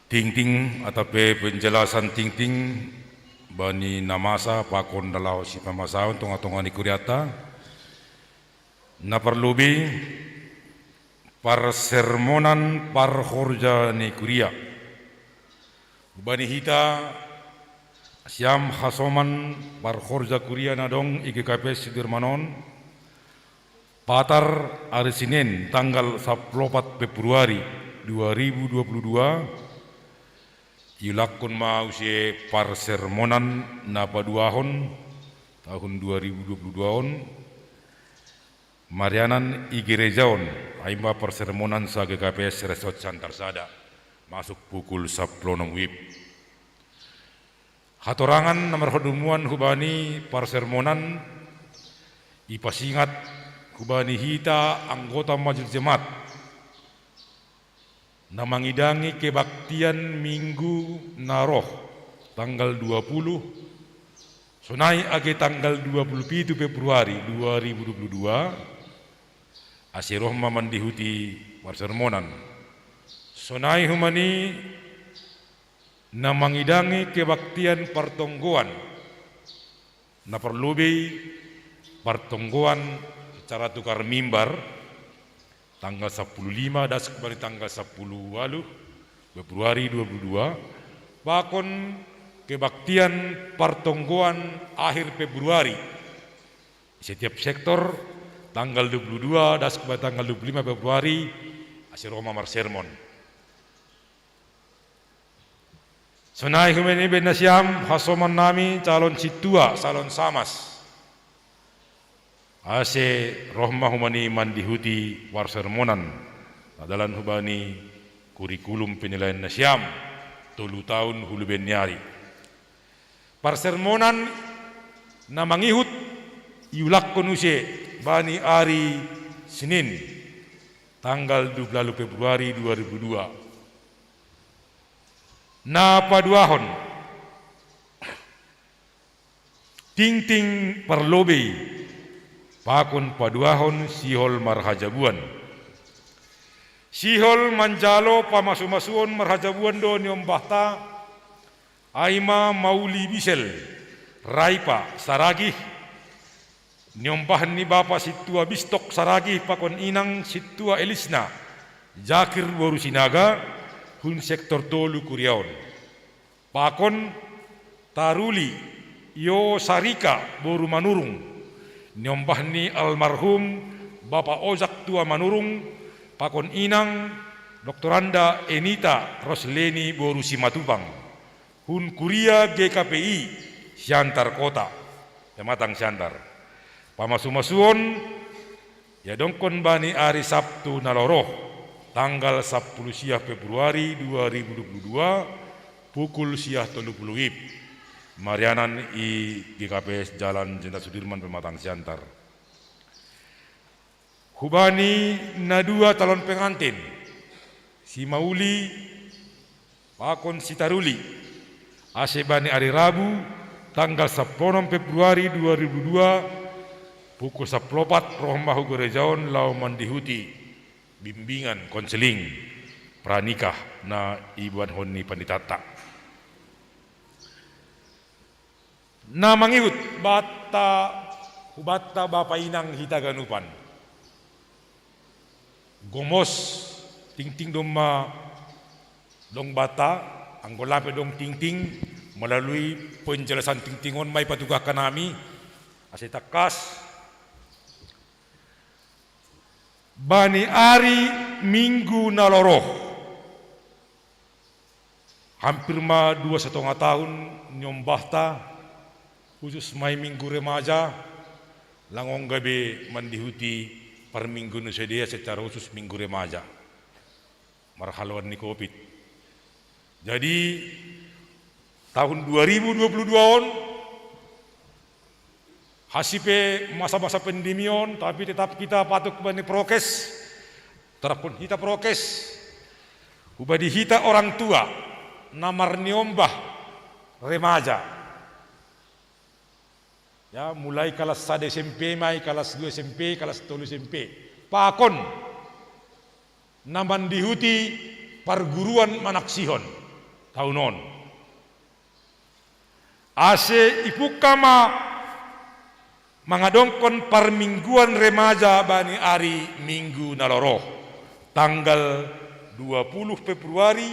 Tingting atau pe penjelasan tingting bani na masa pakon na laho sipamasaon tonga-tonga ni kuriata. Na parlobei parsermonan parhorja ni kuria. Bani hita siam hasoman parhorja kuria na dong i G K P S Sudirman on, patar ari Sinen tanggal saplopat Februari dua ribu dua puluh dua, iulakkon ma use parsermonan na paduahon tahun dua ribu dua puluh dua on, marianan i gereja on, ai ma parsermonan sa G K P S Resort Siantar Sada, masuk pukul saplonom wib. Hatorangan na marhadumuan hubani parsermonan, ipasingat hubani hita anggota majelis jemaat na mangidangi kebaktian minggu na roh tanggal dua puluh, sonai age tanggal dua puluh pitu Februari dua ribu dua puluh dua, ase roh ma mandihuti parsermonan. Sonai hubani na mangidangi kebaktian partonggoan, na parlobei partonggoan secara tukar mimbar, tanggal sapuluh lima das bani tanggal sapuluh waluh Februari dua puluh dua, pakon kebaktian partonggoan akhir Februari. Setiap sektor tanggal dua puluh dua das bani tanggal dua puluh lima Februari, ase roh ma marsermon. Sonai hubani bahen nasiam hasoman nami calon sintua, calon samas, ase roh ma hubani mandihuti parsermonan, na dalan hubani kurikulum penilaian nasiam tolu taon hulobei ni ari. Parsermonan na mangihut iulakkon use bani ari Sinen tanggal dua puluh waluh Februari dua ribu dua. Na paduahon, tingting parlobei pakon paduahon sihol marhajabuan. Sihol manjalo pamasu-masuon marhajabuan do niombahta, ai ma Mauli Bisel Raipa Saragih, niombah ni bapa sintua Bistok Saragih pakon inang sintua Elisna Jakir boru Sinaga, hun sektor tolu kuria on. Pakon Taruli Yo Sarika boru Manurung, niombah ni almarhum bapa Ojak tua Manurung, pakon inang doktoranda Enita Rosleni boru Simatupang, hun kuria G K P I Siantar Kota, Pematang Siantar. Pamasu-masuon iadongkon bani ari Sabtu na laho roh, tanggal sapuluh sia Februari dua ribu dua puluh dua, pukul sia tolu puluh wib, marianan i G K P S Jalan Jenderal Sudirman, Pematang Siantar. Hubani na dua calon pengantin, si Mauli pakon si Taruli, ase bani ari Rabu tanggal sapuluh onom Februari dua ribu dua, pukul sapuluh opat roh ma hu gereja on laho mandihuti bimbingan konseling pranikah na iboanhon ni panditanta. Na mangihut banta, hubanta bapa inang hita ganupan. Gomos tingting domma dong banta, anggo lape dong tingting, melalui penjelasan tingting on ma ipatugahkan hami, ase tangkas. Bani ari Minggu na laho roh, hampir ma dua setengah tahun niombahta, khusus ma i Minggu Remaja, lang ongga be mandihuti parmingguon ni sidea secara khusus Minggu Remaja, marhaloan ni covid. Jadi tahun dua ribu dua puluh dua on, hansi pe masa-masa pandemi on, tapi tetap kita patuh bani prokes, terapkan kita prokes. Hubani hita orang tua na marniombah remaja, ya, mulai kalas sada S M P ma i, kalas dua S M P, kalas tolu S M P, pakon na mandihuti parguruan manaksihon. taun on. Ase ipungka ma mangadongkon parmingguan remaja bani ari Minggu na lao ro, tanggal dua puluh Februari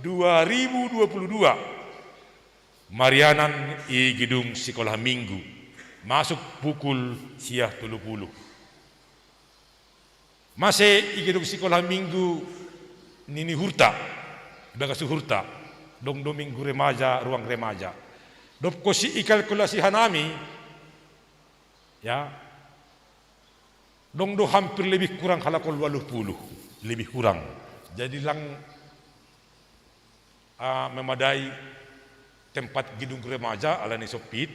dua ribu dua puluh dua, marianan i gedung sikolah Minggu, masuk pukul sia tolu pulu. Mase i gedung sikolah Minggu nini uhurta, ibagas uhurta, dong do minggu remaja, ruang remaja. Dob hosi ikalkulasi hanami, ya, dong do hampir lebih kurang halak on waluh pulu, lebih kurang. Jadi lang ah, memadai tempat gedung remaja alani sempit,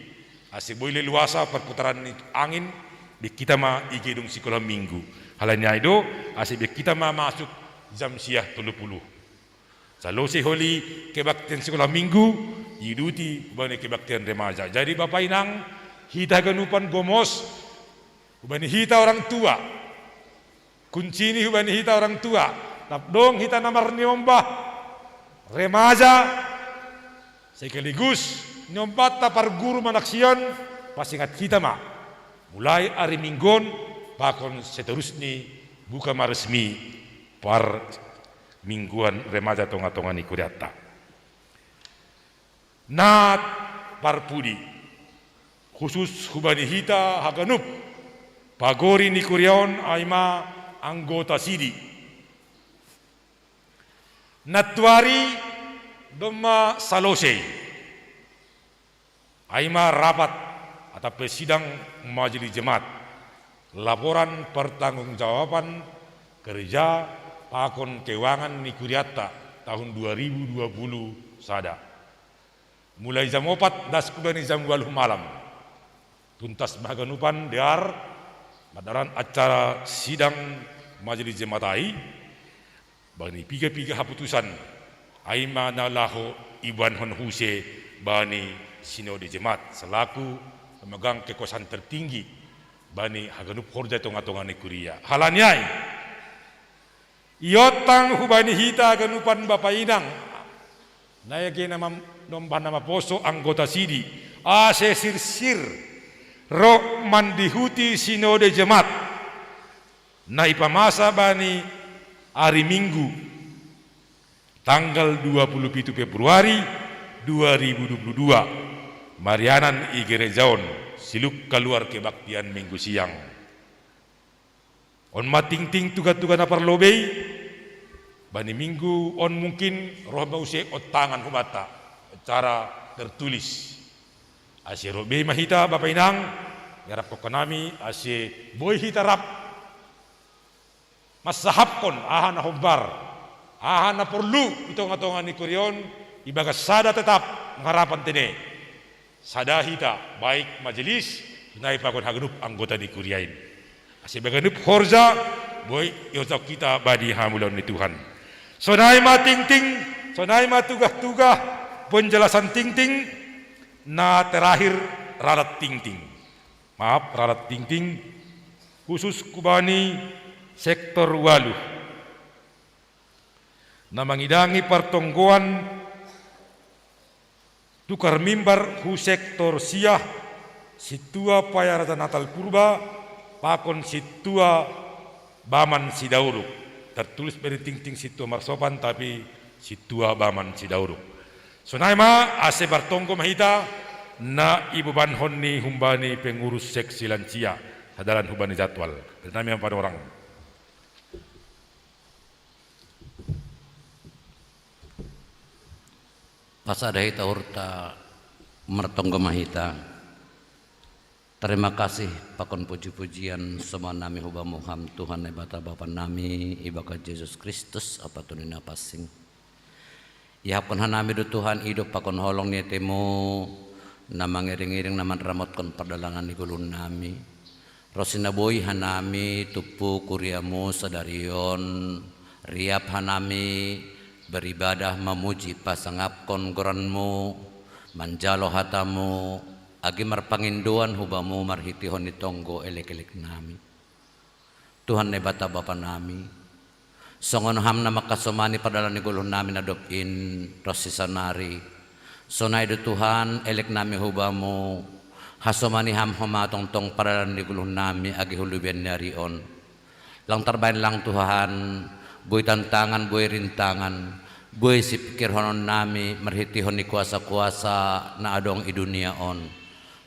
ase boi leluasa perputaran ni angin, baen hita ma i gedung sikolah Minggu. Alani ai do, ase baen hita ma masuk jam sia tolu pulu. Salose holi kebaktian sikolah Minggu, iuduti hubani kebaktian remaja. Jadi Bapa Inang, hita haganupan gomos, hubani hita orang tua, kunci ni hubani hita orang tua, rap dong hita na marniombah, remaja, sekaligus niombahta parguru manaksihon, pasingat hita ma. Mulai ari Minggu on, pakon seterusni buka ma resmi parmingguan remaja tongatonga ni kurianta. Na parpudi, khusus hubani hita haganup pagori ni kuria on, ai ma anggota sidi. Nantuari domma salose, ai ma rapat atau sidang majelis jemaat, laporan pertanggungjawaban kerja pakon keuangan ni kurianta tahun dua ribu dua puluh sada. Mulai jam opat das hubani jam waluh malam. Tuntas ma haganupan dear, mardalan acara sidang majelis jemaat ai, bani piga-piga haputusan, ai ma na laho ibaenhon muse bani sinode jemaat selaku pemegang kekuasaan tertinggi bani haganup horja tongatonga ni kuria. Alani ai, iontang hubani hita haganupan Bapa Inang, na age na mam-, nombah na maposo anggota sidi, ase sirsir ro mandihuti sinode jemaat na ipamasa bani ari Minggu, tanggal dua puluh pitu Februari dua ribu dua puluh dua, marianan i gereja on, siluk kaluar kebaktian Minggu siang. On ma tingting tugatuga na parlobei, bani Minggu on mungkin roh ma muse ontangan hubanta secara tertulis. Ase ro be ma hita, Bapa Inang, iarapkon hanami, ase boi hita rap mansahapkon aha na hombar, aha na porlu i tongatonga ni kuria on, ibagas sada tetap harapan tene. Sada hita, baik majelis, sonai pakon haganup anggota ni kuria in. Ase baganup horja, boi iojak hita bani hamuliaon ni Tuhan. Sonai ma tingting, sonai ma tugatuga, penjelasan tingting, na terakhir ralat tingting. Maaf, ralat tingting, khusus hubani sektor waluh. Na mangidangi partonggoan tukar mimbar hu sektor sia, Sintua Paia Raja Natal Purba, pakon Sintua Baman Sidauruk. Tertulis bani tingting Sintua Marsopan, tapi Sintua Baman Sidauruk. Sonai ma, ase martonggo ma hita, na ibebanhon ni humbani pengurus seksi lansia, sadalan hubani jadwal. Bere nami ma panorang. Pasada hita uhurta, martonggo ma hita. Terima kasih pakon puji-pujian sombah nami hu Bamu Ham Tuhan Naibata Bapa nami, ibagas Jesus Kristus, Amanta na pansing. Iahapkon hanami do Tuhan idop pakon holong ni ateMu, na mangiring-iring na manramotkon pardalanan ni ngolu nami. Ronsi na boi hanami tumpu kuriaMu sadari on, riap hanami beribadah mamuji pasangapkon goranMu, manjalo hataMu, age marpangindoan hu Bamu marhiteihon ni tonggo elek-elek nami. Tuhan Naibata Bapa nami, Songon Ham na mangkasomani pardalan ni goluhonnami na dob in ros sisaonari. Sonai do Tuhan, elek nami hu Bamu, hasomani Ham homa tongtong pardalan ni goluhonnami age hulubian ni ari on. Lang tarbahen lang Tuhan, boi tantangan, boi rintangan, boi sipikirhononnami marhitehon ni kuasa-kuasa na adong i dunia on.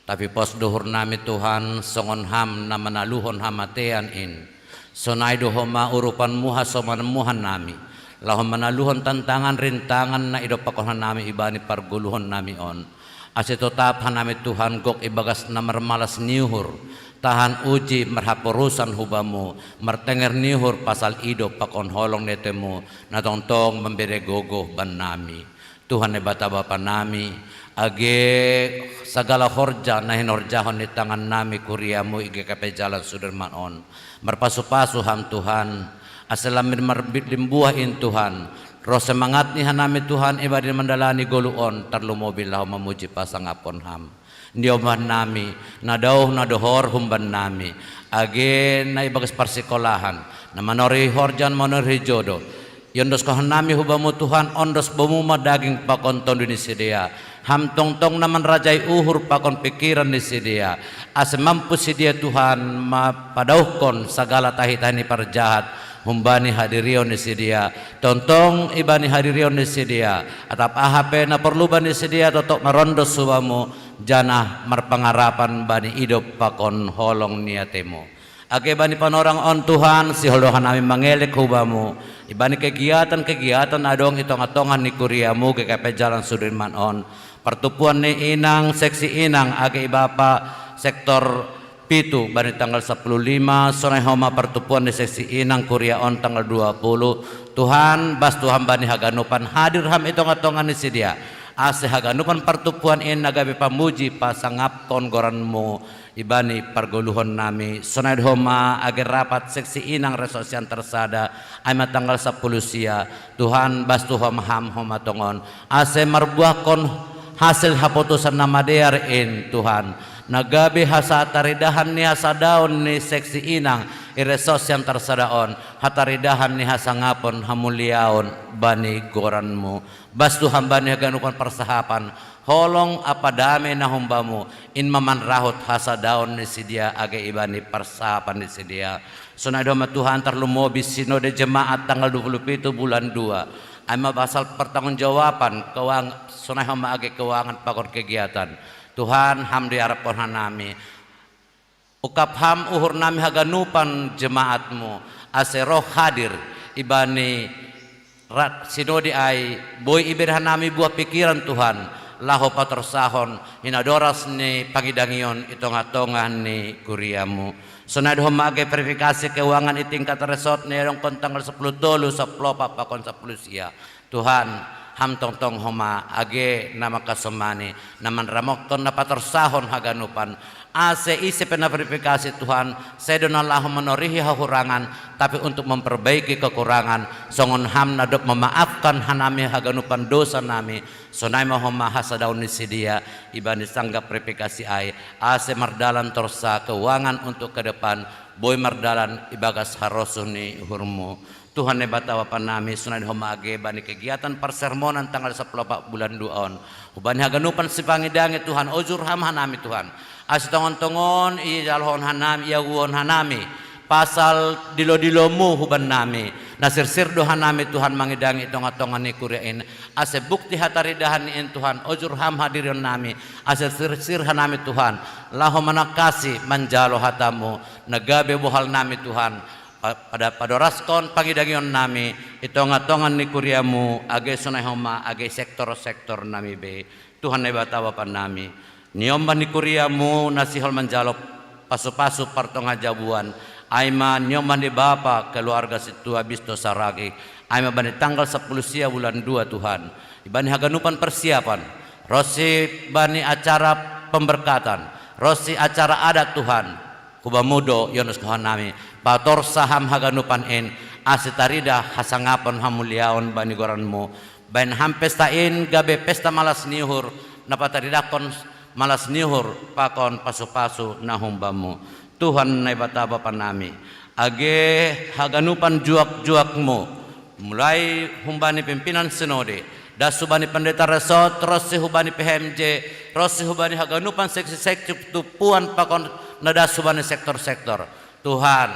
Tapi pos do uhurnami Tuhan, songon Ham na manaluhon hamatean in. Sonai do homa urupanMu hasomanMu hanami, laho manaluhon tantangan rintangan na idompakhon hanami ibani pargoluhonnami on. Ase totap hanami Tuhan gok ibagas na marmalas ni uhur, tahan uji marhaporusan hu Bamu, martenger ni uhur pasal idop pakon holong ni ateMu, na tongtong mambere gogoh bannami. Tuhan Naibata Bapanami, age sagala horja na hinorjahon ni tangannami kuriaMu i G K P Jalan Sudirman on, marpasu-pasu Ham Tuhan, ase lam marbit limbuah in Tuhan, ro semangat ni hanami Tuhan ibadi mandalani goluh on tarlumobi laho mamuji pasangapkon Ham. Niombannami, na daoh na dohor humbannami, age na ibagas parsikolahan, na manorihorja, manorihjodo, iondoskon hanami hu Bamu Tuhan, ondos Bamu ma daging pakon tonduy ni sidea, Ham tongtong na manrajai uhur pakon pikiran ni sidea, ase mampu sidea Tuhan mampadauhkon sagala tahi-tahi ni parjahat humbani hadirion ni sidea, tongtong ibani hadirion ni sidea, atap aha pe na porlu bani sidea totop marondos hu Bamu, janah marpangarapan bani idop pakon holong ni ateMu. Age bani panorang on Tuhan, sihol do hanami mangelek hu Bamu, ibani kegiatan-kegiatan na adong i tongah-tongah ni kuriaMu G K P Jalan Sudirman on, partumpuan ni inang, seksi inang age i bapa sektor pitu bani tanggal sapuluh lima, sonai homa partumpuan ni seksi inang kuria on tanggal dua puluh. Tuhan, bas Tuhan bani haganupan, hadir Ham i tongah-tongah ni sidea, ase haganupan partumpuan in na gabe pamuji pasangapkon goranMu ibani pargoluhonnami. Sonai do homa age rapat seksi inang Resort Siantar Sada, ai ma tanggal sapuluh sia. Tuhan, bas Tuhan Ham homa tongon, ase marbuahkon hasil hapotosan na madear in Tuhan, na gabe hasataridahan ni hasadaon ni seksi inang i Resort Siantar Sada on, hataridahan ni hasangapon hamuliaon bani goranMu. Bas Tuhan bani haganupan parsahapan, holong ampa dame na hum Bamu, in ma manrahut hasadaon ni sidea age ibani parsahapan ni sidea. Sonai do homa Tuhan tarlumobi sinode jemaat tanggal dua puluh pitu bulan dua, ai ma pasal pertanggungjawaban keuang-, sonai homa age keuangan pakon kegiatan. Tuhan, Ham do iaraphon hanami. Ungkap Ham uhurnami haganupan jemaat-Mu, ase roh hadir ibani rat sinode ai, boi ibere hanami buah pikiran Tuhan, laho patorsahon hinadoras ni pangidangion i tongah-tongah ni kuriaMu. Sonai do homa age verifikasi keuangan i tingkat resort na iadongkon tanggal sapuluh tolu, sapuluh opat pakon sapuluh sia. Tuhan, Ham tongtong homa age na mangkasomani, na manramotkon, na patorsahon haganupan. Ase ise pe na verifikasi Tuhan, sai do na laho manorihi hahurangan, tapi untuk memperbaiki kekurangan, songon Ham na dob memaafkan hanami haganupan dosanami, sonai ma homa hasadaon ni sidea ibani sanggah verifikasi ai, ase mardalan torsa keuangan untuk ke depan, boi mardalan ibagas harosuh ni uhur-Mu. Tuhan Naibata Bapanami, sonai do homa age bani kegiatan parsermonan tanggal sapuluh opat bulan dua on, hubani haganupan sipangidangi Tuhan, ojur Ham hanami Tuhan, ase tongon-tongon ijalohon hanami, iaguhon hanami pasal dilo-dilo-Mu hubannami, na sirsir do hanami Tuhan mangidangi i tongah-tongah ni kuria in, ase bukti hataridahan ni in Tuhan, ojur Ham hadirionnami, ase sirsir hanami Tuhan, laho manangkasi manjalo hata-Mu, na gabe bohalnami Tuhan, pa-, pada padoraskon pangidangionnami i tongah-tongah ni kuria-Mu, age sonai homa age sektor-sektornami be. Tuhan Naibata Bapanami, niombah ni kuria-Mu na sihol manjalo pasu-pasu partongajabuan, ai ma niombah ni bapa keluarga sintua Bisto Saragih, ai ma bani tanggal sapuluh sia bulan dua Tuhan, ibani haganupan persiapan, ronsi bani acara pemberkatan, ronsi acara adat Tuhan, hu Bamu do iondoskon hanami, patorsa Ham haganupan in, ase taridah hasangapon hamuliaon bani goran-Mu. Bahen Ham pesta in gabe pesta malas ni uhur, na pataridahkon malas ni uhur pakon pasu-pasu na hum Bamu. Tuhan Naibata Bapanami, age haganupan juak-juak-Mu, Mulai humbani pimpinan sinode, das hubani pendeta resort, ronsi hubani P H M J, ronsi hubani haganupan seksi-seksi tupuan pakon na das hubani sektor-sektor. Tuhan,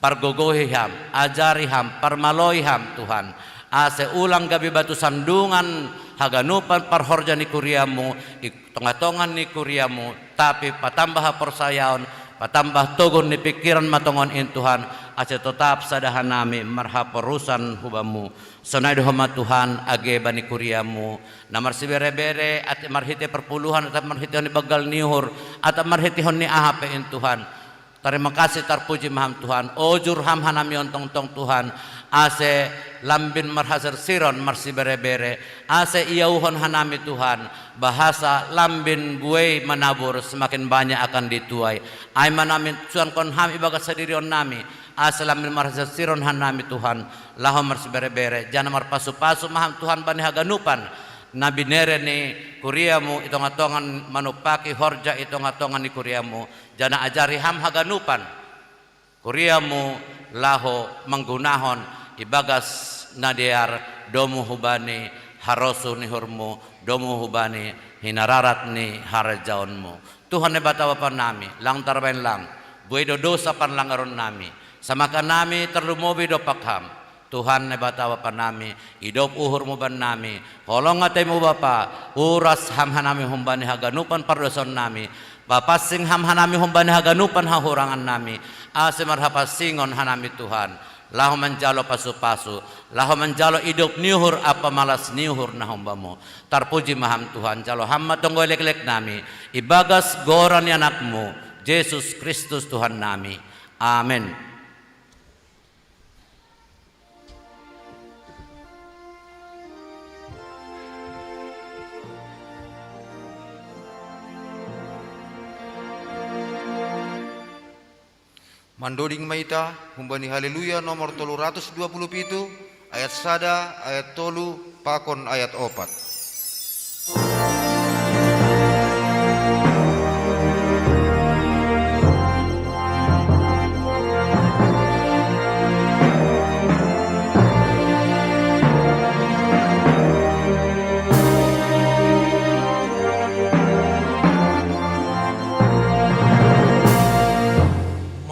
pargogohi ham, ajari ham, parmaloi ham Tuhan. Ase ulang gabe batu sandungan haganupan parhorja ni kuriamu, i tonga-tonga ni kuriamu, tapi patambah haporsayaon, patambah togun ni pikiran ma tongon in Tuhan, ase totap sada hanami marhaporusan hu Bamu. Sonai do homa Tuhan, age bani kuriamu, na marsibere-bere, atap marhite parpuluhan, atap marhitehon ni banggal ni uhur, atap marhitehon ni aha pe in Tuhan. Tarima kasih, tarpuji ma ham Tuhan. Ojur ham hanami on tongtong Tuhan, ase lambin marhasirsiron marsibere-bere, ase iauhon hanami Tuhan, bahasa lambin buei manabur semakin banyak akan dituai. Ai ma nami suankon ham ibagas sadirionnami, ase lambin marhasirsiron hanami Tuhan, laho marsibere-bere, janah marpasu-pasu ma ham Tuhan bani haganupan na binere ni kuriamu i tonga-tonga, manumpaki horja i tonga-tonga ni kuriamu, janah ajari ham haganupan kuriamu laho manggunahon ibagas na dear domu hubani harosuh ni uhurmu, domu hubani hinararat ni harajaonmu. Tuhan Naibata Bapa nami, lang tarbahen lang, buei do dosa panlangaronnami, samakanami tarlumobi dompak ham. Tuhan Naibata Bapa nami, idop uhurmu bannami, holong ateimu Bapa, uras ham hanami humbani haganupan pardosaonnami, papansing ham hanami humbani haganupan hahurangannami, ase marhapansingon hanami Tuhan, laho manjalo pasu-pasu, laho manjalo idop ni uhur ampa malas ni uhur na humbamu. Tarpuji ma ham Tuhan, jalo ham ma tonggo lekleknami, ibagas goran ni Anakmu, Jesus Kristus Tuhannami. Amen. Mandoding ma hita humbani Haleluya nomor tolu ratus dua puluh pitu, ayat sada, ayat tolu, pakon ayat opat.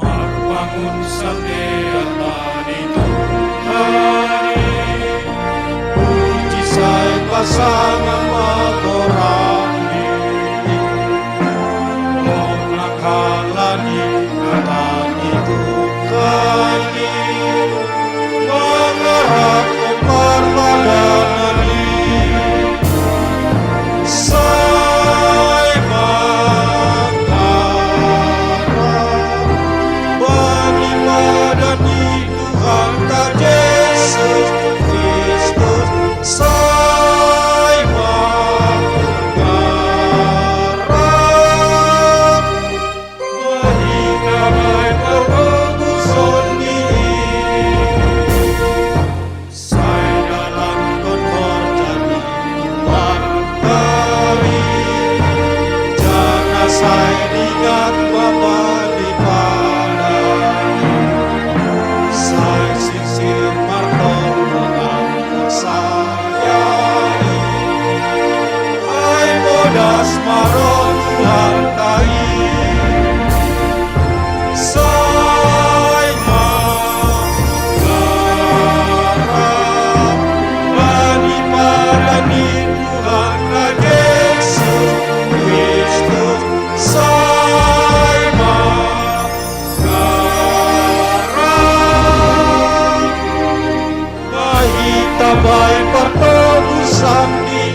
Marbangun salea tadi Tuhan, puji sai pasangan matorani, kona kalani katani Tuhan, mangarap parbadanani. Sai mangharap bani padan ni Tuhanta Jesus Kristus, sai mangharap. Mahita bai partobuson ni Sai dalan kon horja ni Tuhan kari, janah sai dingat ma bani padan, sai sirsir martonggo porsaya i, ai podas ma roh Tuhanta i. Sai mangharap bani padan ni Tuhanta Jesus Kristus, sai mangharap. Mahita bai partobuson ni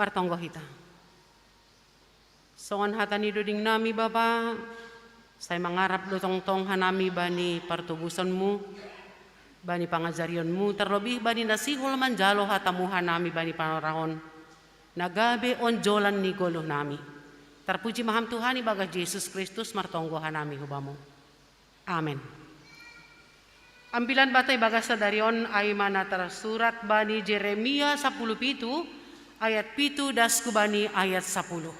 Martonggo hita. Songon hata ni doding nami Bapa, sai mangarap do tongtong hanami bani partobuson-Mu, bani pangajarion-Mu, terlebih bani na sihol manjalo hata-Mu hanami bani panorang on, na gabe onjolan ni goluh nami. Terpuji ma Ham Tuhan ibagas Jesus Kristus martonggo hanami hu Bamu. Amen. Ambilan banta ibagas sadari on ai ma na tarsurat bani Jeremia sapuluh pitu ayat pitu das hu bani ayat sapuluh.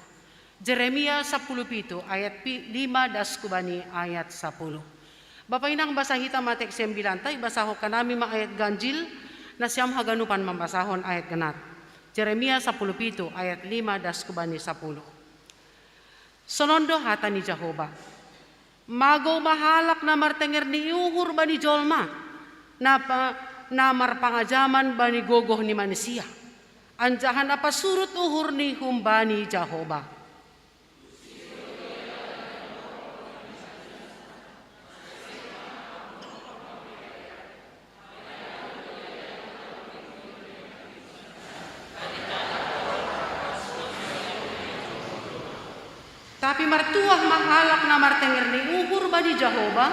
Jeremia sapuluh pitu ayat pi-, lima das hu bani ayat sapuluh. Bapa inang basa hita ma teks ambilanta, ibasahon hanami ma ayat ganjil, nasiam haganupan mambasahon ayat genap. Jeremia sapuluh pitu ayat lima das hu bani sapuluh. Sonon do hata ni Jahowa. Magou ma halak na martenger ni uhur bani jolma, na pa-, na marpangajaman bani gogoh ni manisia, anjaha na pasurut uhur ni humbani Jahowa. Tapi martuah ma halak na martenger ni uhur bani Jahowa,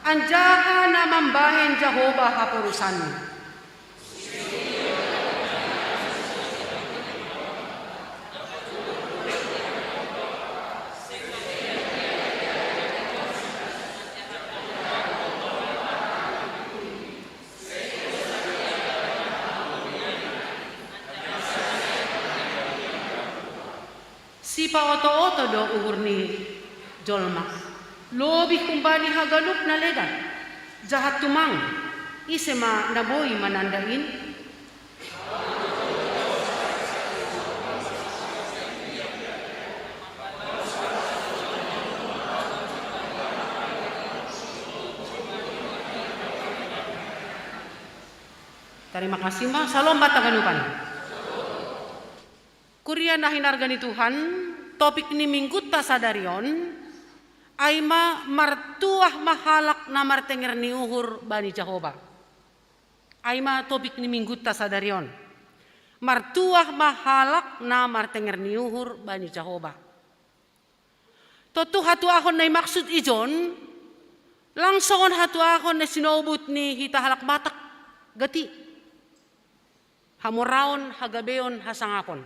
anjaha na mambahen Jahowa haporusanni. Sipaoto-oto do uhur ni jolma, lobih humbani haganup na legan. Jahat tumang, ise ma na boi mananda in? Tarima kasih ma, salom banta haganupan. Kuria na hinarga ni Tuhan, topik ni minggunta sadari on, ai ma martuah ma halak na martenger ni uhur bani Jahowa. Ai ma topik ni minggunta sadari on. Martuah ma halak na martenger ni uhur bani Jahowa. Tontu hatuahon na imaksud ijon, lang songon hatuahon na sinobut ni hita halak Batak, gati. Hamoraon, hagabeon, hasangapon.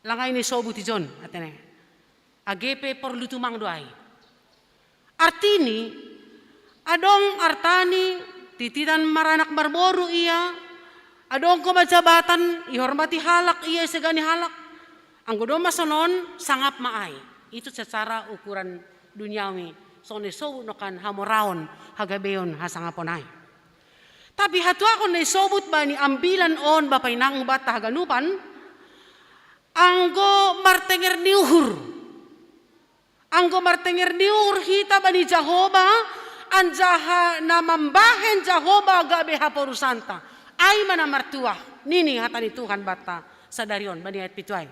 Lang ai na isobut ijon, atene. Age pe porlu tumang do ai. Artini, adong artani, titidan maranak marboru ia, adong homa jabatan, ihormati halak ia, isegani halak. Anggo domma sonon, sangap ma ai. Itu secara ukuran duniawi, songon na isobut nangkin hamoraon, hagabeon, hasangapon ai. Tapi hatuahon na isobut bani ambilan on bapa inang banta haganupan, anggo martenger ni uhur. Anggo martenger ni uhur hita bani Jahowa, anjaha na mambahen Jahowa gabe haporusanta. Ai ma na martuah, nini hata ni Tuhan banta sadari on, bani ayat pitu ai.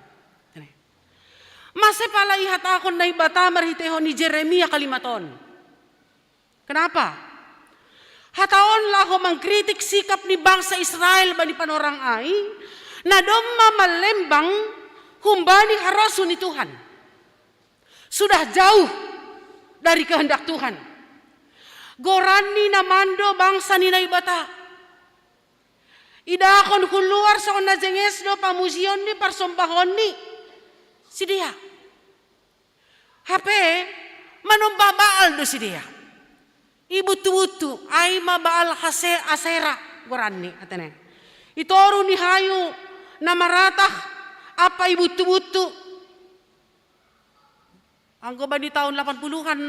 Mase pala ihatahon Naibata marhiteihon ni Jeremia kalimat on? Kenapa? Hata on laho mangkritik sikap ni bangsa Israel bani panorang ai, na domma mallembang humbani harosuh ni Tuhan. Sudah jauh dari kehendak Tuhan. Goranni na mando bangsa ni Naibata. Idahon huluar songon na jenges do pamujion ni parsombahon ni sidea. Hape manomba Baal do sidea. Ibuttu-buttu, ai ma Baal hase-, Asera goranni, atene. Itoru ni hayu na maratah ampa ibuttu-buttu. Anggo bani tahun delapan puluhan,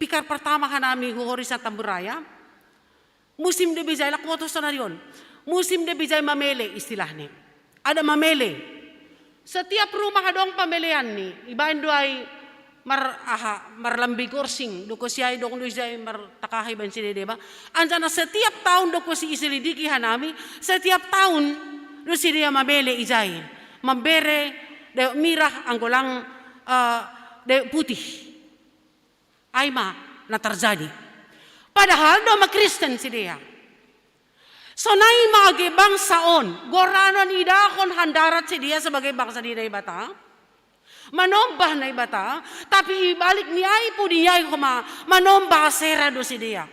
pikar pertama hanami hu Horisan Tamburraya, musim do bijai, lak motor sonari on. Musim do bijai mamele istilahni. Ada mamele. Setiap rumah adong pameleanni, ibaen do ai mar-, aha, marlambi gorsing, do kosi ai dong do ijai martakaha ibaen sidea deba. Anjaha setiap tahun do kosi iselidiki hanami, setiap tahun do sidea mamele ijai. Mambere dayok mirah anggo lang, eh, dayok putih. Ai ma na terjadi. Padahal do ma Kristen sidea. Sonai ma age bangsa on, goranon idahon handarat sidea sebagai bangsa ni Naibata, manombah Naibata, tapi ibalik ni ai pudi ni ai homa manombah Asera do sidea.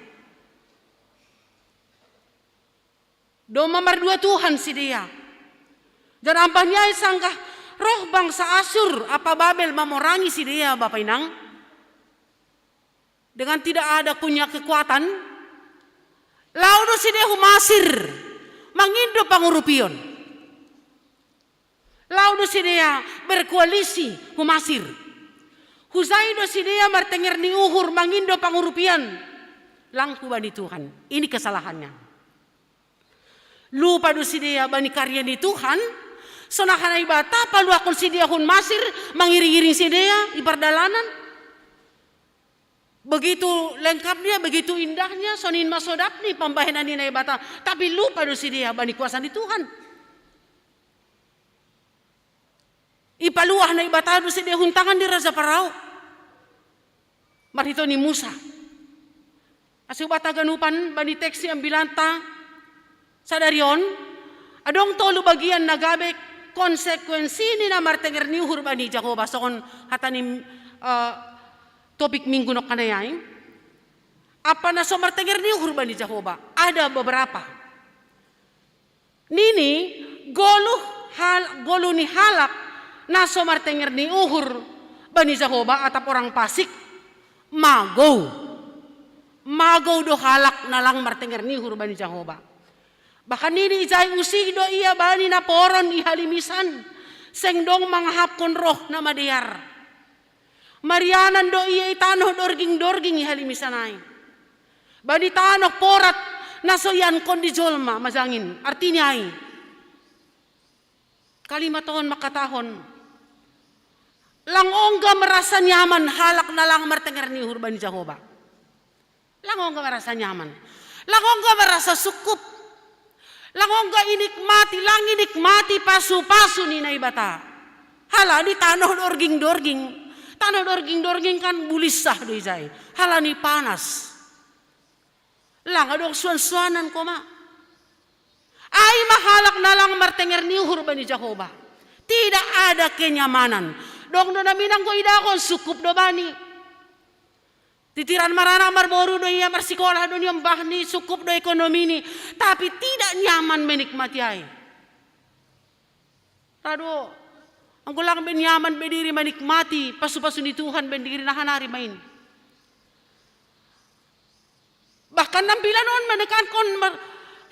Domma mardua Tuhan sidea. Dan ambah ni ai sanggah roh bangsa Asur ampa Babel mamorangi sidea, bapa inang. Dengan tidak ada punya kekuatan, lao do sidea hu Masir, mangindo pangurupion. Lao do sidea berkoalisi hu Masir. Hujai do sidea martenger ni uhur mangindo pangurupion, lang hubani Tuhan. Ini kesalahannya. Lupa do sidea bani karja ni Tuhan, sonaha Naibata paluahon sidea hun Masir, mangiring-iring sidea i pardalanan. Begitu lengkapnya, begitu indahnya, sonin ma sodap ni pambahenan ni Naibata, tapi lupa do sidea bani kuasa ni Tuhan. Ipaluah Naibata do sidea hun tangan ni Raja Parao marhitehon ni Musa. Asa hubahen haganupan bani teks ni ambilanta sadari on, adong tolu bagian na gabe konsekuensi ni na martenger ni uhur bani Jahowa, songon hata ni, eh, topik minggu nongkanai ai. Apa na so martenger ni uhur bani Jahowa? Ada beberapa. Nini, goluh hal, goluh ni halak na so martenger ni uhur bani Jahowa atap orang fasik, magou. Magou do halak na lang martenger ni uhur bani Jahowa. Bahkan nini ijai, usih do ia bani naporon i halimisan, seng dong mangahapkon roh na madear. Marianan do ia i tanoh dorging-dorging i halimisan ai, bani tanoh porat na so iankon di jolma majangin. Artina ai, kalimat on mangkatahon, lang ongga merasa nyaman halak na lang martenger ni uhur bani Jahowa. Lang ongga merasa nyaman. Lang ongga merasa sungkup. Lang ongga inikmati, lang inikmati pasu-pasu ni Naibata. Halani tanoh dorging-dorging. Tanoh dorging-dorging kan bulinsah do ijai. Halani panas. Lang adong suan-suanan koma. Ai ma halak na lang martenger ni uhur bani Jahowa. Tidak ada kenyamanan. Dong do na minang do idahon, sungkup do bani. Titiran maranak marboru do ia, marsikola do nian, bah ni sungkup do ekonomini, tapi tidak nyaman menikmati ai. Ra do, anggo lang be nyaman be diri menikmati pasu-pasu ni Tuhan, baen diri na hanari ma i. Bahkan ambilan on menekankan mar-,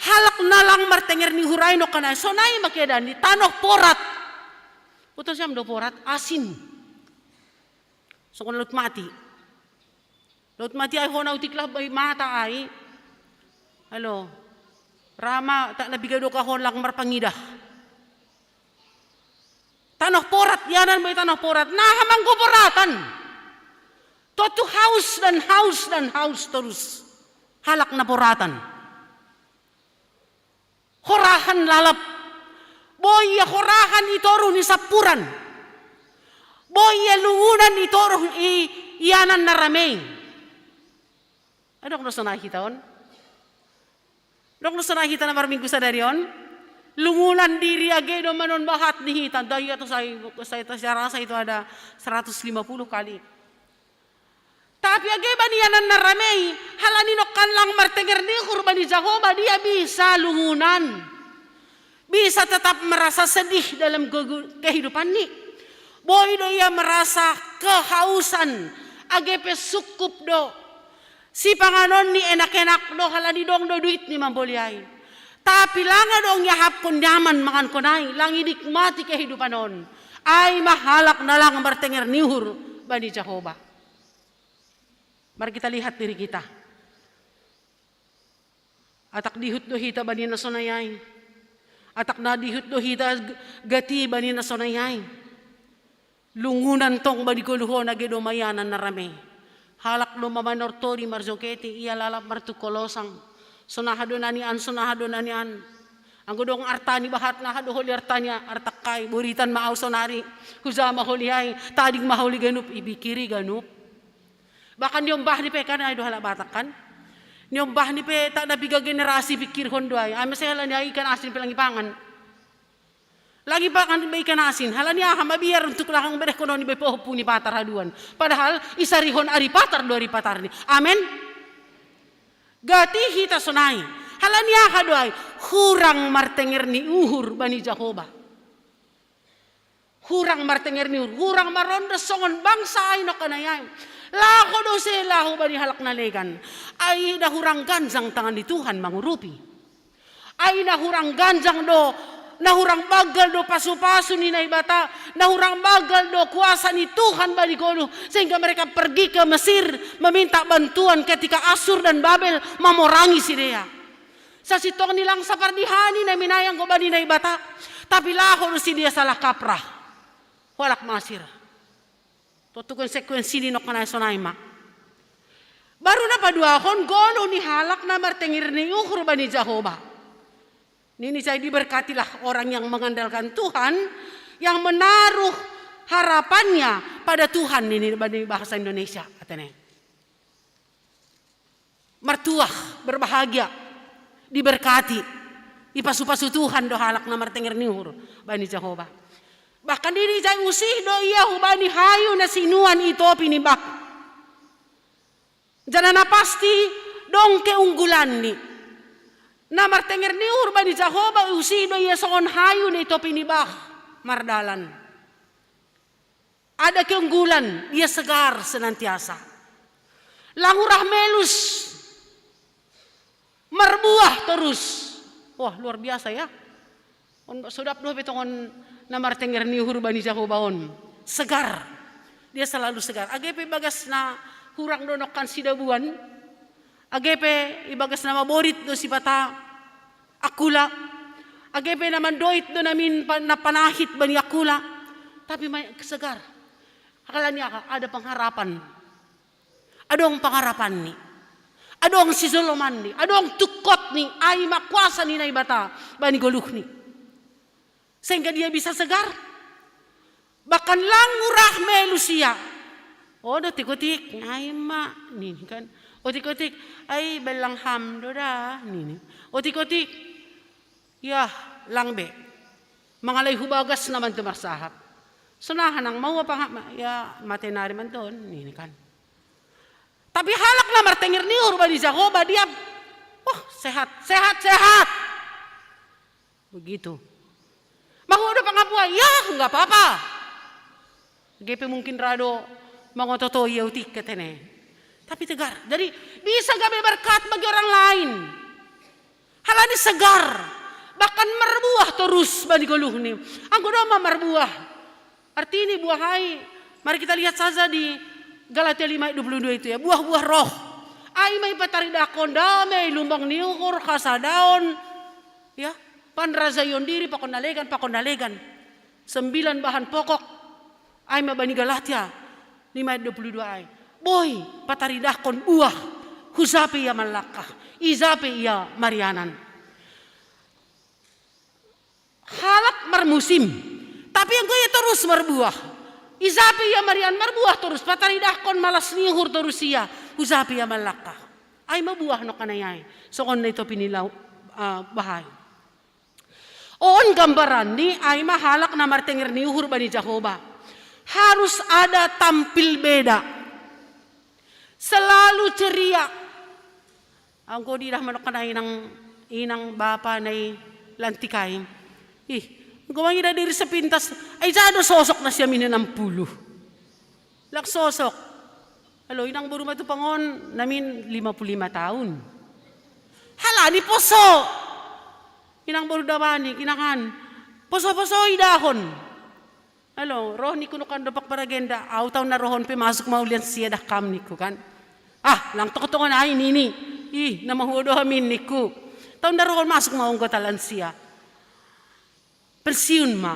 halak na lang martenger ni uhur ai nongkanai, sonai ma keadaan ni tanoh porat. Boto siam do porat, asin. Songon Laut Mati. Laut Mati ai hona utik lah bai mata ai. Halo. Ra ma tak na piga dokahon lang marpangidah. Tanoh porat, ianan bai tanoh porat. Naha ma anggo poratan. Tontu haus dan haus dan haus terus. Halak na poratan. Horahan lalap. Boi ia horahan i toruh ni sampuran. Boi ia lungunan i toruh i, ianan na rame i. Adong do sonai hita on? Adong do sonai hita na marminggu sadari on? Lungunan diri age do manon bahat ni hita, ndai ia tu sai, sai, saya rasa itu ada seratus lima puluh kali. Tapi age bani ianan na rame i, halani nongkan lang martenger ni uhur bani Jahowa, dia bisa lungunan. Bisa tetap merasa sedih dalam kegu-, kehidupanni. Boi do ia merasa kehausan, age pe sungkup do. Sipanganonni enak-enak do, halani dong do duitni mamboli ai. Tapi lang adong iahapkon nyaman mangankon ai, lang inikmati kehidupan on. Ai ma halak na lang martenger ni uhur bani Jahowa. Mari kita lihat diri kita. Atak dihut do hita bani na sonai ai. Atak na dihut do hita g-, gati bani na sonai ai. Lungunan tong bani goluh on age do ma ianan na rame. Halak do ma manortori marjoketi, ia lalap martungkol osang. Sonaha do na nian, sonaha do na nian. Anggo dong arta ni bahat, naha do holi artani, artangkai, boritan ma au sonari. Huja ma holi ai, tading ma holi ganup, ipikiri ganup. Bahkan diombah ni pe kan, ai do halak Batak kan. Niombah ni pe tak na piga generasi pikirhon do ai. Ai masa halani ai ikan asin pe lang ipangan. Lang ipangan be ikan asin. Halani aha? Mabiar untuk lakang bereh kono ni be pohopu ni patar haduan. Padahal isarihon ari patar do ari patar ni. Amen. Gati hita sonai. Halani aha do ai? Hurang martenger ni uhur bani Jahoba. Hurang martenger ni uhur, hurang marondo songon bangsa ai nongkanai ai. Laho do se laho bani halak na legan. Ai na hurang ganjang tangan ni Tuhan mangurupi. Ai na hurang ganjang do, na hurang bagal do pasu-pasu ni Naibata, na hurang bagal do kuasa ni Tuhan bani goluh, sehingga mereka pergi ke Mesir meminta bantuan ketika Asur dan Babel mamorangi sidea. Sasintongni lang sapardihani na minayang go bani Naibata, tapi laho do sidea salah kaprah. Halak Masir. Tontu konsekuensi ni nongkanai sonai ma. Baru na paduahon goluh ni halak na martenger ni uhur bani Jahoba. Nini, jadi diberkatilah orang yang mengandalkan Tuhan, yang menaruh harapannya pada Tuhan, nini bani bahasa Indonesia katanya. Martuah, berbahagia, diberkati, ipasu-pasu Tuhan do halak na martenger ni uhur bani Jahoba. Bahkan nini, jadi usih do ia hubani hayu na sinuan i topi ni bah. Janah na pasti dong keunggulanni. Na martenger ni uhur bani Jahoba usih do ia songon hayu na i topi ni bah mardalan. Ada keunggulan, dia segar senantiasa. Langurah melus, marbuah torus. Wah, luar biasa ya. On sodap do pe tongon na martenger ni uhur bani Jahoba on. Segar. Dia selalu segar. Age pe bagas na hurang do nongkan sidabuan. Age pe ibagas na maborit do sipata akula. Age pe na mandoit do namin na panahit bani akula. Tapi segar. Halani aha? Ada pengharapan. Adong pangarapanni, adong sijolomanni, adong tungkotni, ai ma kuasa ni Naibata bani goluhni. Sehingga dia bisa segar. Bahkan lang urah melus ia. Otik-otik, ai ma nini kan. Otik-otik, ai balang ham do da nini. Otik-otik, ia lang be. Mangalai hu bagas na mantu marsahap. Sonaha nang mau apa ia mate nari manton nini kan. Tapi halak na martenger ni uhur bani Jahoba dia, wah, sehat, sehat, sehat. Begitu. Mau ada pangapua, ya nggak apa-apa. Age pe mungkin ra do mangototo ia utik katene. Tapi tegar. Jadi bisa gabe berkat bagi orang lain. Halani segar. Bahkan marbuah torus bani goluhni. Anggo do ma marbuah. Artini buah ai, mari kita lihat saja di Galatia lima ayat dua puluh dua itu ya, buah-buah roh. Ai ma ipataridahkon dame, lumbang ni uhur, hasadaon, ya, panrajaion diri, pakon na legan, pakon na legan. Sembilan bahan pokok, ai ma bani Galatia lima ayat dua puluh dua ai. Boi pataridahkon buah, hujape ia manlangkah, ijape ia marianan. Halak marmusim, tapi anggo ia torus marbuah. Ijape ia marian marbuah torus, pataridahkon malas ni uhur torus ia, hujape ia manlangkah. Ai ma buah nongkanai ai, songon na i topi ni lau, ah, bah ai. On gambaranni ai ma halak na martenger ni uhur bani Jahoba. Harus ada tampil beda. Selalu ceria. Anggo diidah ma nongkanai inang, inang bapa na i lantik ai. Ih, anggo mangidah diri sepintas, ai ja do sosok na sian i na enam puluh. Lang sosok. Alo, inang boru Matupang on namin lima puluh lima tahun. Halani poso. Inang boru Dabanik, inang an. Poso-poso idahon. Alo, roh ningku nongkan dompak paragenda, au taon na rohon pe masuk ma ulian sia dah kam ningku kan. Ah, lang tongtong on ai nini. Ih, na mahuo do hamin ningku. Taon na rohon masuk ma anggota lansia. Pensiun ma.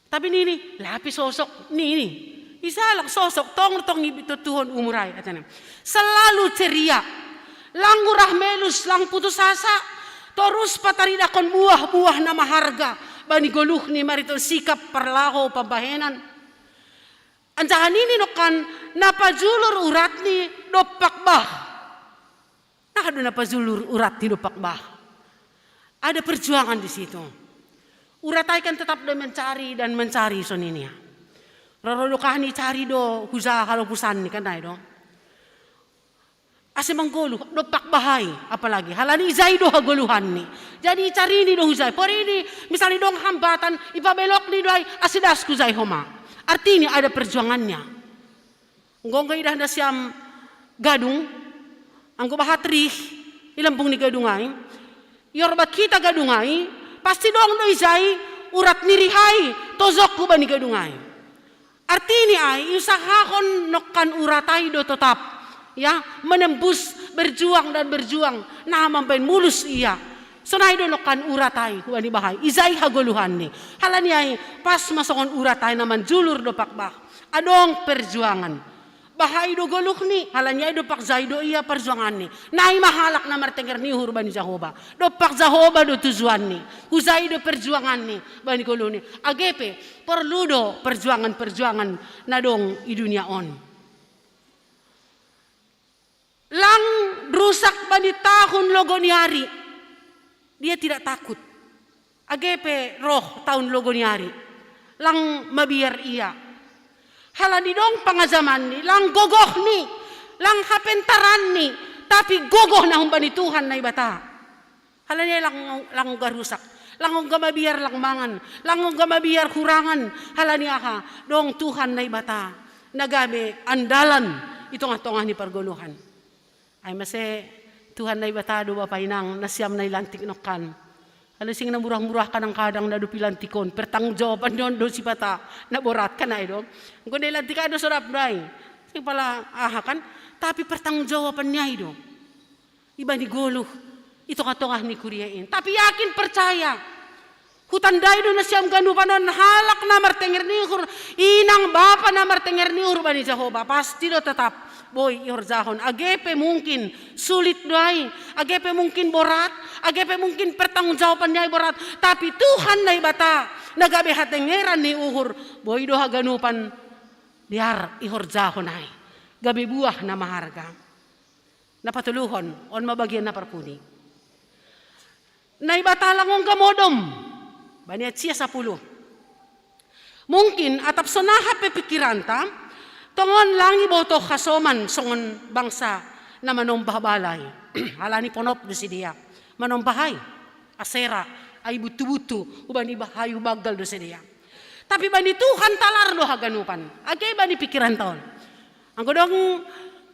Tapi nini, lape sosok nini. Isa lang sosok, tong tong i tontuhon umur ai katana. Selalu ceria. Lang urah melus, lang putus asa. Torus pataridahkon buah-buah na maharga bani goluhni mariton sikap parlaho pambahenan. Anjaha nini nongkan na pajulur uratni dompak bah. Ado na pajulur urat ni dompak bah. Ada perjuangan di situ. Urat ai kan tetap do mencari dan mencari songon i. Roro do kahani cari do huja halopusanni kan ai do. Asa manggoluh, dompak bah ai, apalagi. Halani ijai do hagoluhanni. Jadi icarini do hujai. Porini, misalnya dong hambatan, ipabelokni do ai, asa das hujai homa. Artinya ada perjuangannya. Anggo anggo idah nasiam gadung, anggo bahat rih, i lambung ni gadung ai. Iorbat hita gadung ai, pasti dong do ijai, urat ni rih ai, tojok hubani gadung ai. Artini ai, iusahahon nongkan urat ai do totap. Ya, menembus, berjuang dan berjuang, na mambaen mulus ia. Sonai do nongkan urat ai, hubani bah ai, ijai hagoluhanni. Halani ai, pas ma songon urat ai na manjulur dompak bah. Adong perjuangan. Bah ai do goluhni, halani ai dompak jai do ia perjuanganni. Nai ma halak na martenger ni uhur bani Jahowa. Dompak Jahowa do tujuanni. Hujai do perjuanganni, bani goluhni. Age pe, porlu do perjuangan-perjuangan na dong i dunia on. Lang rusak bani tahun logo ni ari. Dia tidak takut. Age pe roh tahun logo ni ari. Lang mabiar ia. Halani dong pangajamanni, lang gogohni, lang hapentaranni, tapi gogoh na humbani Tuhan Naibata. Halani ai lang, lang ongga rusak, lang ongga mabiar lang mangan, lang ongga mabiar hurangan, halani aha, dong Tuhan Naibata, na gabe andalan i tongah-tongah ni pargoluhan. Ai mase Tuhan Naibata do bapa inang, nasiam na ilantik nongkan. Alusing na murah-murah kadang-kadang na dope ilantik on, pertanggungjawaban on do sipata, na borat kan ai do. Anggo na ilantik ai do sodap do ai. Sing pala aha kan, tapi pertanggungjawabanni ai do. Ibani goluh, i tongah-tongah ni kuria in. Tapi yakin percaya. Hutandai do nasiam ganupan on halak na martenger ni uhur, inang bapa na martenger ni uhur bani Jahowa. Pasti do tetap boi ihorjahon. Age pe mungkin sulit do ai. Age pe mungkin borat. Age pe mungkin pertanggungjawabanni ai borat. Tapi Tuhan Naibata, na gabe hatengeran ni uhur, boi do haganupan biar ihorjahon ai. Gabe buah na maharga. Na patoluhon, on ma bagian na parpudi. Naibata lang ongga modom, bani ayat sia sapuluh. Mungkin atap sonahap pe pikiranta, tongon lang iboto hasoman songon bangsa na manombah balai. Halani ponop do sidea. Manombah ai, Asera, ai butu-butu, hubani bah ai hubanggal do sidea. Tapi bani Tuhan talar do haganupan. Age bani pikiranta on. Anggo dong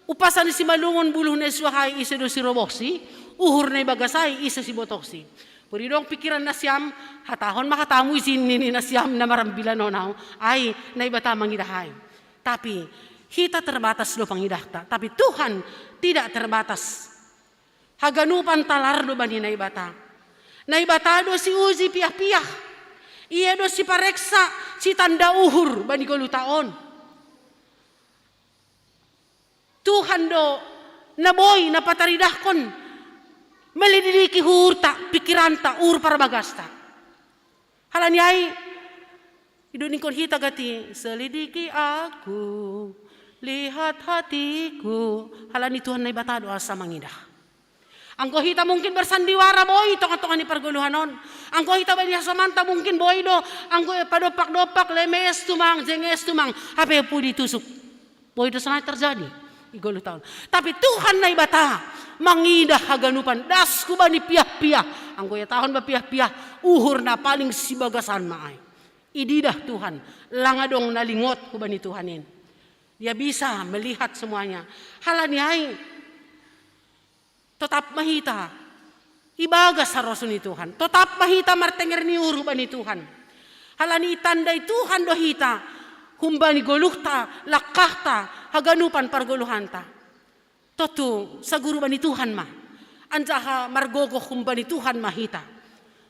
umpasa ni Simalungun buluh na i suahai ise do sirobohsi, uhur na i bagas ai ise sibotohsi. Pudi dong pikiran nasiam, hatahon ma hatamu ijin nini nasiam na marambilan on au, ai Naibata mangidah ai. Tapi hita terbatas do pangidahta, tapi Tuhan tidak terbatas. Haganupan talar do bani Naibata. Naibata do siuji piah-piah. Ia do sipareksa, sitanda uhur bani goluhta on. Tuhan do na boi na pataridahkon, melidiki uhurta, pikiranta, uhur parbagasta. Halani ai, ido ningkon hita gati, selidiki aku, lihat hatiku. Halani Tuhan Naibata do asa mangidah. Anggo hita mungkin bersandiwara boi tongah-tongah ni pargoluhan on. Anggo hita bani hasomanta mungkin boi do. Anggo padompak-dompak, lemes tumang, jenges tumang. Hape pudi tusuk. Boi do sonai terjadi. I goluhta on. Tapi Tuhan Naibata mangidah haganupan, das hubani piah-piah. Anggo ihatahon ma piah-piah, uhur na paling sibagasan ma ai. Ididah Tuhan, lang adong na lingot hubani Tuhan in. Dia bisa melihat semuanya. Halani ai, totap ma hita ibagas harosuh ni Tuhan. Totap ma hita martenger ni uhur bani Tuhan. Halani itandai Tuhan do hita, humbani goluhta, langkahta, haganupan pargoluhanta. Tontu saguru bani Tuhan ma. Anjaha margogoh humbani Tuhan ma hita.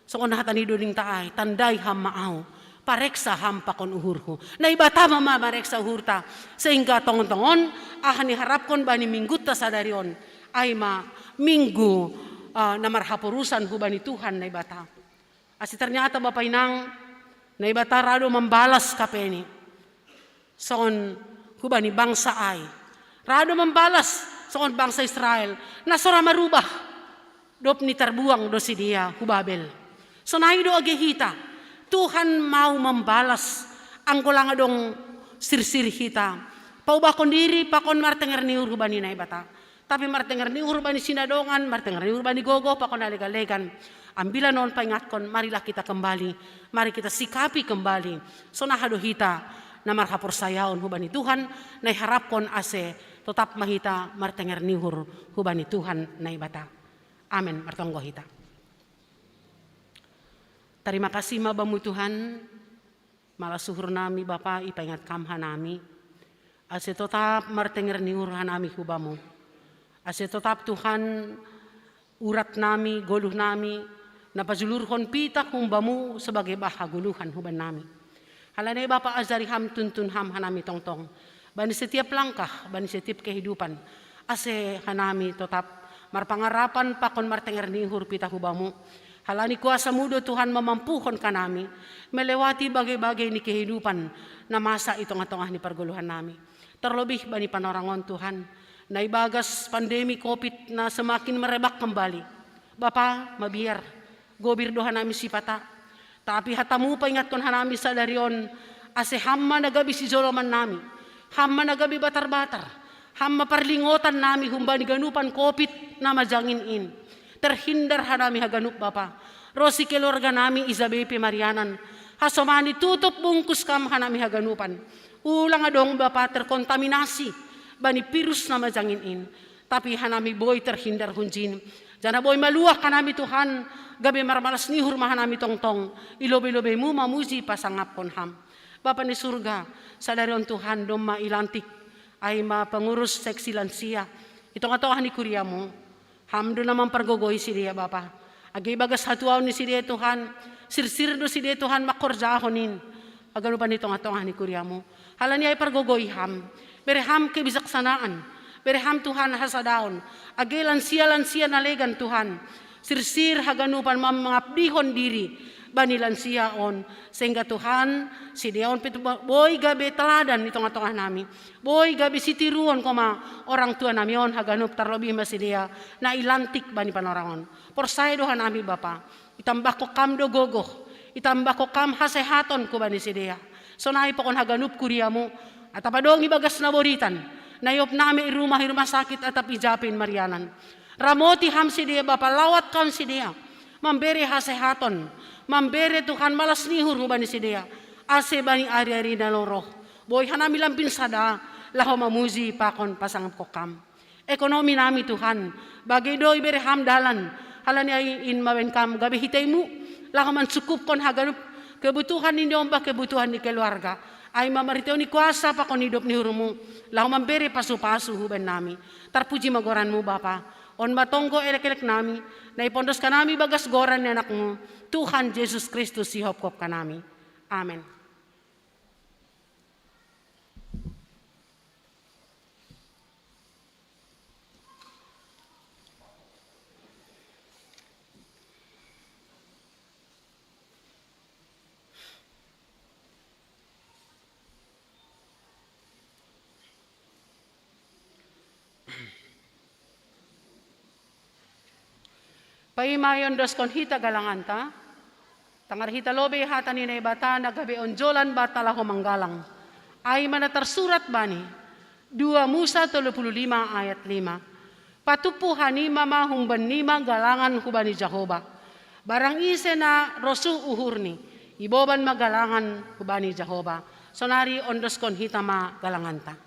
Songon hata ni dodingta ai, tandai Ham ma ahu, pareksa Ham pakon uhurhu. Naibata ma, ma mareksa uhurta, sehingga tongon-tongon aha na iharapkon bani minggunta sadari on, ai ma minggu, ah, na marhaporusan hubani Tuhan Naibata. Asi ternyata bapa inang, Naibata ra do mambalas hapeni. Songon hubani bangsa ai. Ra do mambalas, songon bangsa Israel, na so ra marubah, dob ni tarbuang do sidea hu Babel. Sonai do age hita, Tuhan mau mambalas anggo langa dong sirsir hita. Paubahkon diri pakon martenger ni uhur hubani Naibata. Tapi martenger ni uhur bani sinadongan, martenger ni uhur bani gogo pakon na legan-legan. Ambilan on paingatkon, marilah kita kembali, mari kita sikapi kembali. Sonaha do hita na marhaporsayaon hubani Tuhan, na iharapkon ase totap ma hita martenger ni uhur hubani Tuhan Naibata. Amen. Martonggo hita. Tarima kasih ma Bamu Tuhan, malas uhur nami Bapa ipaingat Kam hanami, ase totap martenger ni uhur hanami hu Bamu. Ase totap Tuhan, urat nami, goluh nami, na pajulurhon pitah hum Bamu sebagai bah hagoluhan huban nami. Halani Bapa, ajari Ham, tuntun Ham hanami tongtong bani setiap langkah, bani setiap kehidupan. Ase hanami totap marpangarapan pakon martenger ni uhur pitah hu Bamu. Halani kuasa-Mu do Tuhan mamampuhon hanami melewati bage-bage ni kehidupan na masa i tongah-tongah ni pargoluhan nami. Terlebih bani panorang on Tuhan, na ibagas pandemi covid na semakin merebak kembali. Bapa, mabiar, gobir do hanami sipata. Tapi hata-Mu paingatkon hanami sadari on, ase Ham ma na gabe sijoloman nami, Ham ma na gabe batar-batar, Ham ma parlingotan nami humbani ganupan covid na majangin in. Terhindar hanami haganup Bapa, ro si keluarga nami i jabe pe marianan. Hasomani tutup bungkus Kam hanami haganupan. Ulang adong Bapa terkontaminasi bani virus na majangin in. Tapi hanami boi terhindar hunjin. Jana boi maluah hanami Tuhan, gabe marmalas ni uhur ma hanami tongtong, i lobe-lobe-Mu mamuji pasangapkon Ham. Bapa ni surga, sadari on Tuhan domma ilantik, ai ma pengurus seksi lansia i tongah-tongah ni kuria-Mu. Ham do na mampargogoi sidea Bapa. Age ibagas hatuaon ni sidea Tuhan, sirsir do sidea Tuhan mangkorjahon in. Haganupan i tongah-tongah ni kuria-Mu. Halani ai pargogoi Ham. Bere Ham kebijaksanaan. Bere Ham Tuhan hasadaon. Age lansia-lansia na legan Tuhan, sirsir haganupan mangabdihon diri bani lansia on. Sehingga Tuhan, sidea on pe boi gabe teladan i tongah-tongah nami. Boi gabe sitiruon koma orang tua nami on haganup, terlebih ma sidea na ilantik bani panorang on. Porsaya do hanami Bapa, itambahkon Kam do gogo, itambahkon Kam hasehaton hubani sidea. Sonai pakon haganup kuria-Mu, atap adong ibagas na boritan, na iop nami i rumah, i rumah sakit atap i jape in marianan. Ramoti Ham sidea Bapa, lawat Kam sidea, mambere hasehaton, mambere Tuhan malas ni uhur hubani sidea, ase bani ari-ari na laho ro, boi hanami lambin sada laho mamuji pakon pasangapkon Kam. Ekonomi nami Tuhan, bage do ibere Ham dalan, halani ai in ma baen Kam gabe hitei-Mu laho mansukupkon haganup kebutuhan ni domba, kebutuhan ni keluarga. Ai ma marhitei on i kuasa pakon idop ni uhur-Mu laho mambere pasu-pasu hubaen nami. Tarpuji ma goran-Mu Bapa. On ma tonggo elek-elek nami, na ipondos hanami bagas goran ni Anak-Mu, Tuhan Jesus Kristus sihopkop hanami. Amen. Paima iondoskon hita galanganta, tangar hita lobei hata ni Naibata na gabe onjolan banta laho manggalang. Ai ma na tarsurat bani dua Musa tolu puluh lima ayat lima. Patumpu hanima ma humban nima galangan hubani Jahoba. Barang ise na rosuh uhurni, iboban ma galangan hubani Jahoba. Sonari ondoskon hita ma galanganta.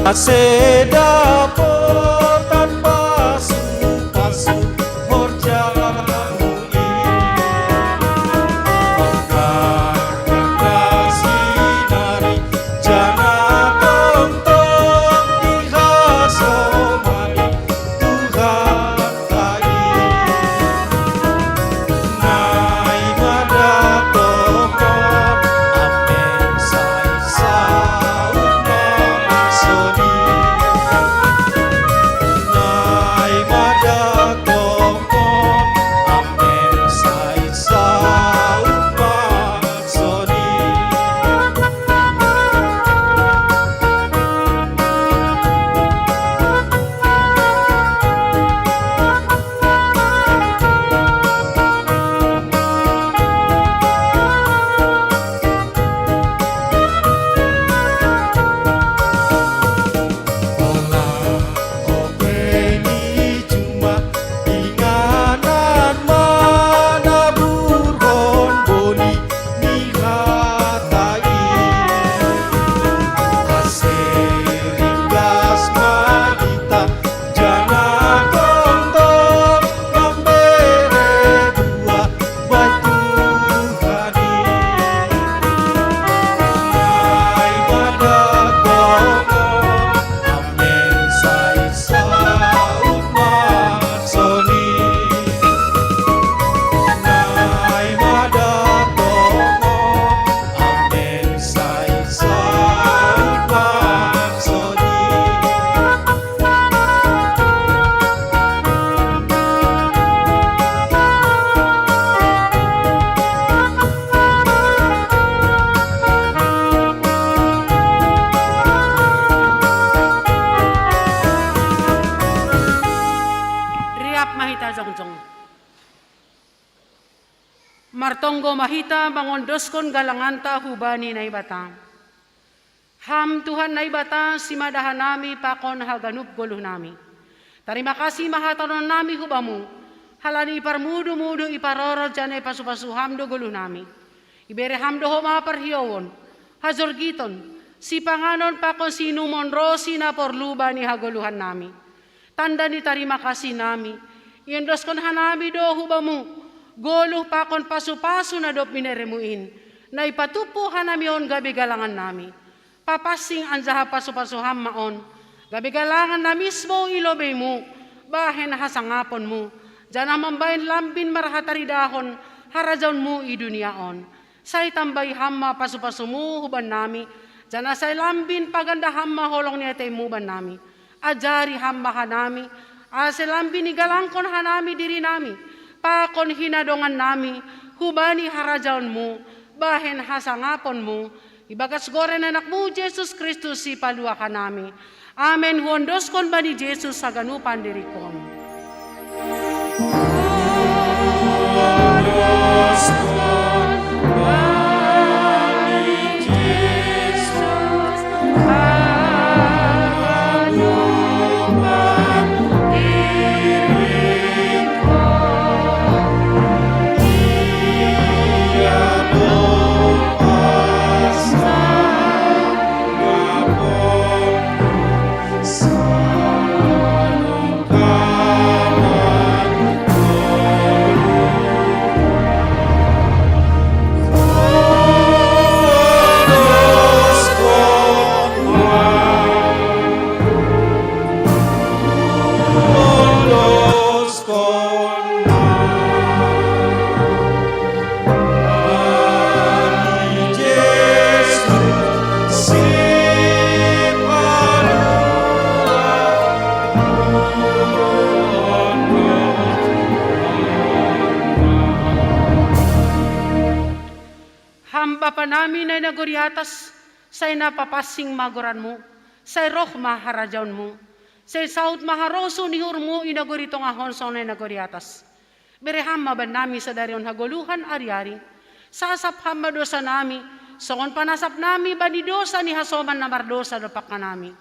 Ase dapotan pasu-pasu horjamu i. Mangkana sinari jana tongtong dihasomani Tuhan Riap ma hita jongjong. Martonggo ma hita mangondoskon galanganta hubani Naibata. Ham Tuhan Naibata, simada hanami pakon haganup goluhnami. Tarima kasih ma hatahononnami hubamu, halani iparmudu-mudu, iparorot jana ipasu-pasu ham do goluhnami. Ibere ham do homa parhiouon, hajorgiton, sipanganon pakon siinumon ro sinaporlu bani hagoluhannami. Tanda ni tarima kasihnami, iondoskon hanami do hubamu goluh pakon pasu-pasu na dob bineremu in, na ipatumpu hanami on gabe galangannami. Papansing anjaha pasu-pasu ham ma on, gabe galangan na mismou i lobeimu, bahen hasangaponmu, janah mambahen lambin marhataridahon harajaonmu i dunia on. Sai tambai ham ma pasu-pasumu hubannami, janah sai lambin paganda ham ma holong ni ateimu bannami. Ajari ham ma hanami, ase lambin igalangkon hanami dirinami pakon hinadongannami hubani harajaonmu, bahen hasangaponmu, ibagas goran ni anakmu Jesus Kristus Sipaluah hanami. Amen. Huondoskon bani Jesus haganupan diringkon. Ham Bapa nami na i nagori atas, sai na papansing ma goranmu, sai roh ma harajaonmu, sai saud ma harosuh ni uhurmu i nagori tongah on songon na i nagori atas. Bere ham ma bannami sadari on hagoluhan ari-ari. Sasap ham ma dosanami, songon panasapnami bani dosa ni hasoman na mardosa dompak hanami.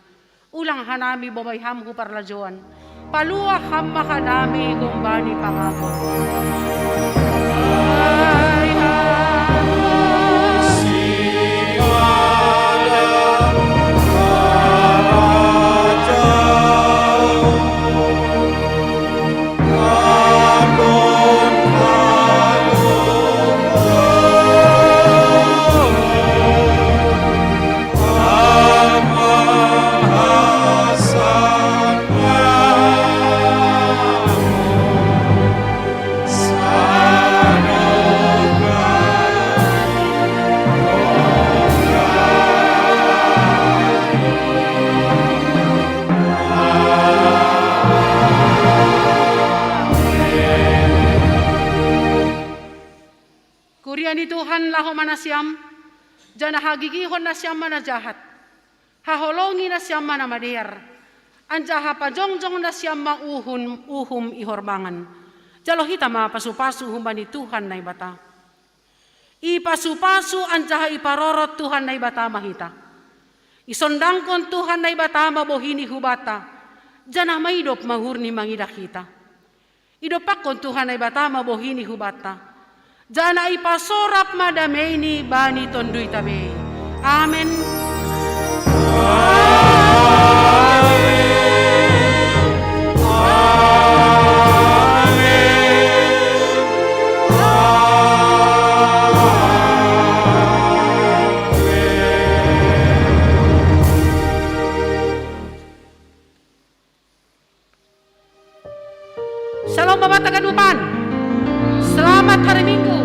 Ulang hanami bobai ham hu parlajouan. Paluah ham ma hanami humbani pangago. Laho ma nasiam, janah hagigihon nasiam ma na jahat, haholongi nasiam ma na madear, anjaha pajongjong nasiam ma uhum, uhum ihorbangan. Jalo hita ma pasu-pasu humbani Tuhan Naibata. Ipasu-pasu anjaha iparorot Tuhan Naibata ma hita. Isondangkon Tuhan Naibata ma bohini hubata, janah maidop ma uhurni mangidah hita. Idompakkon Tuhan Naibata ma bohini hubata, janah ipasorap ma dameini bani tonduyta be. Amen. Shalom Bapak Tagadupan. Selamat hari Minggu.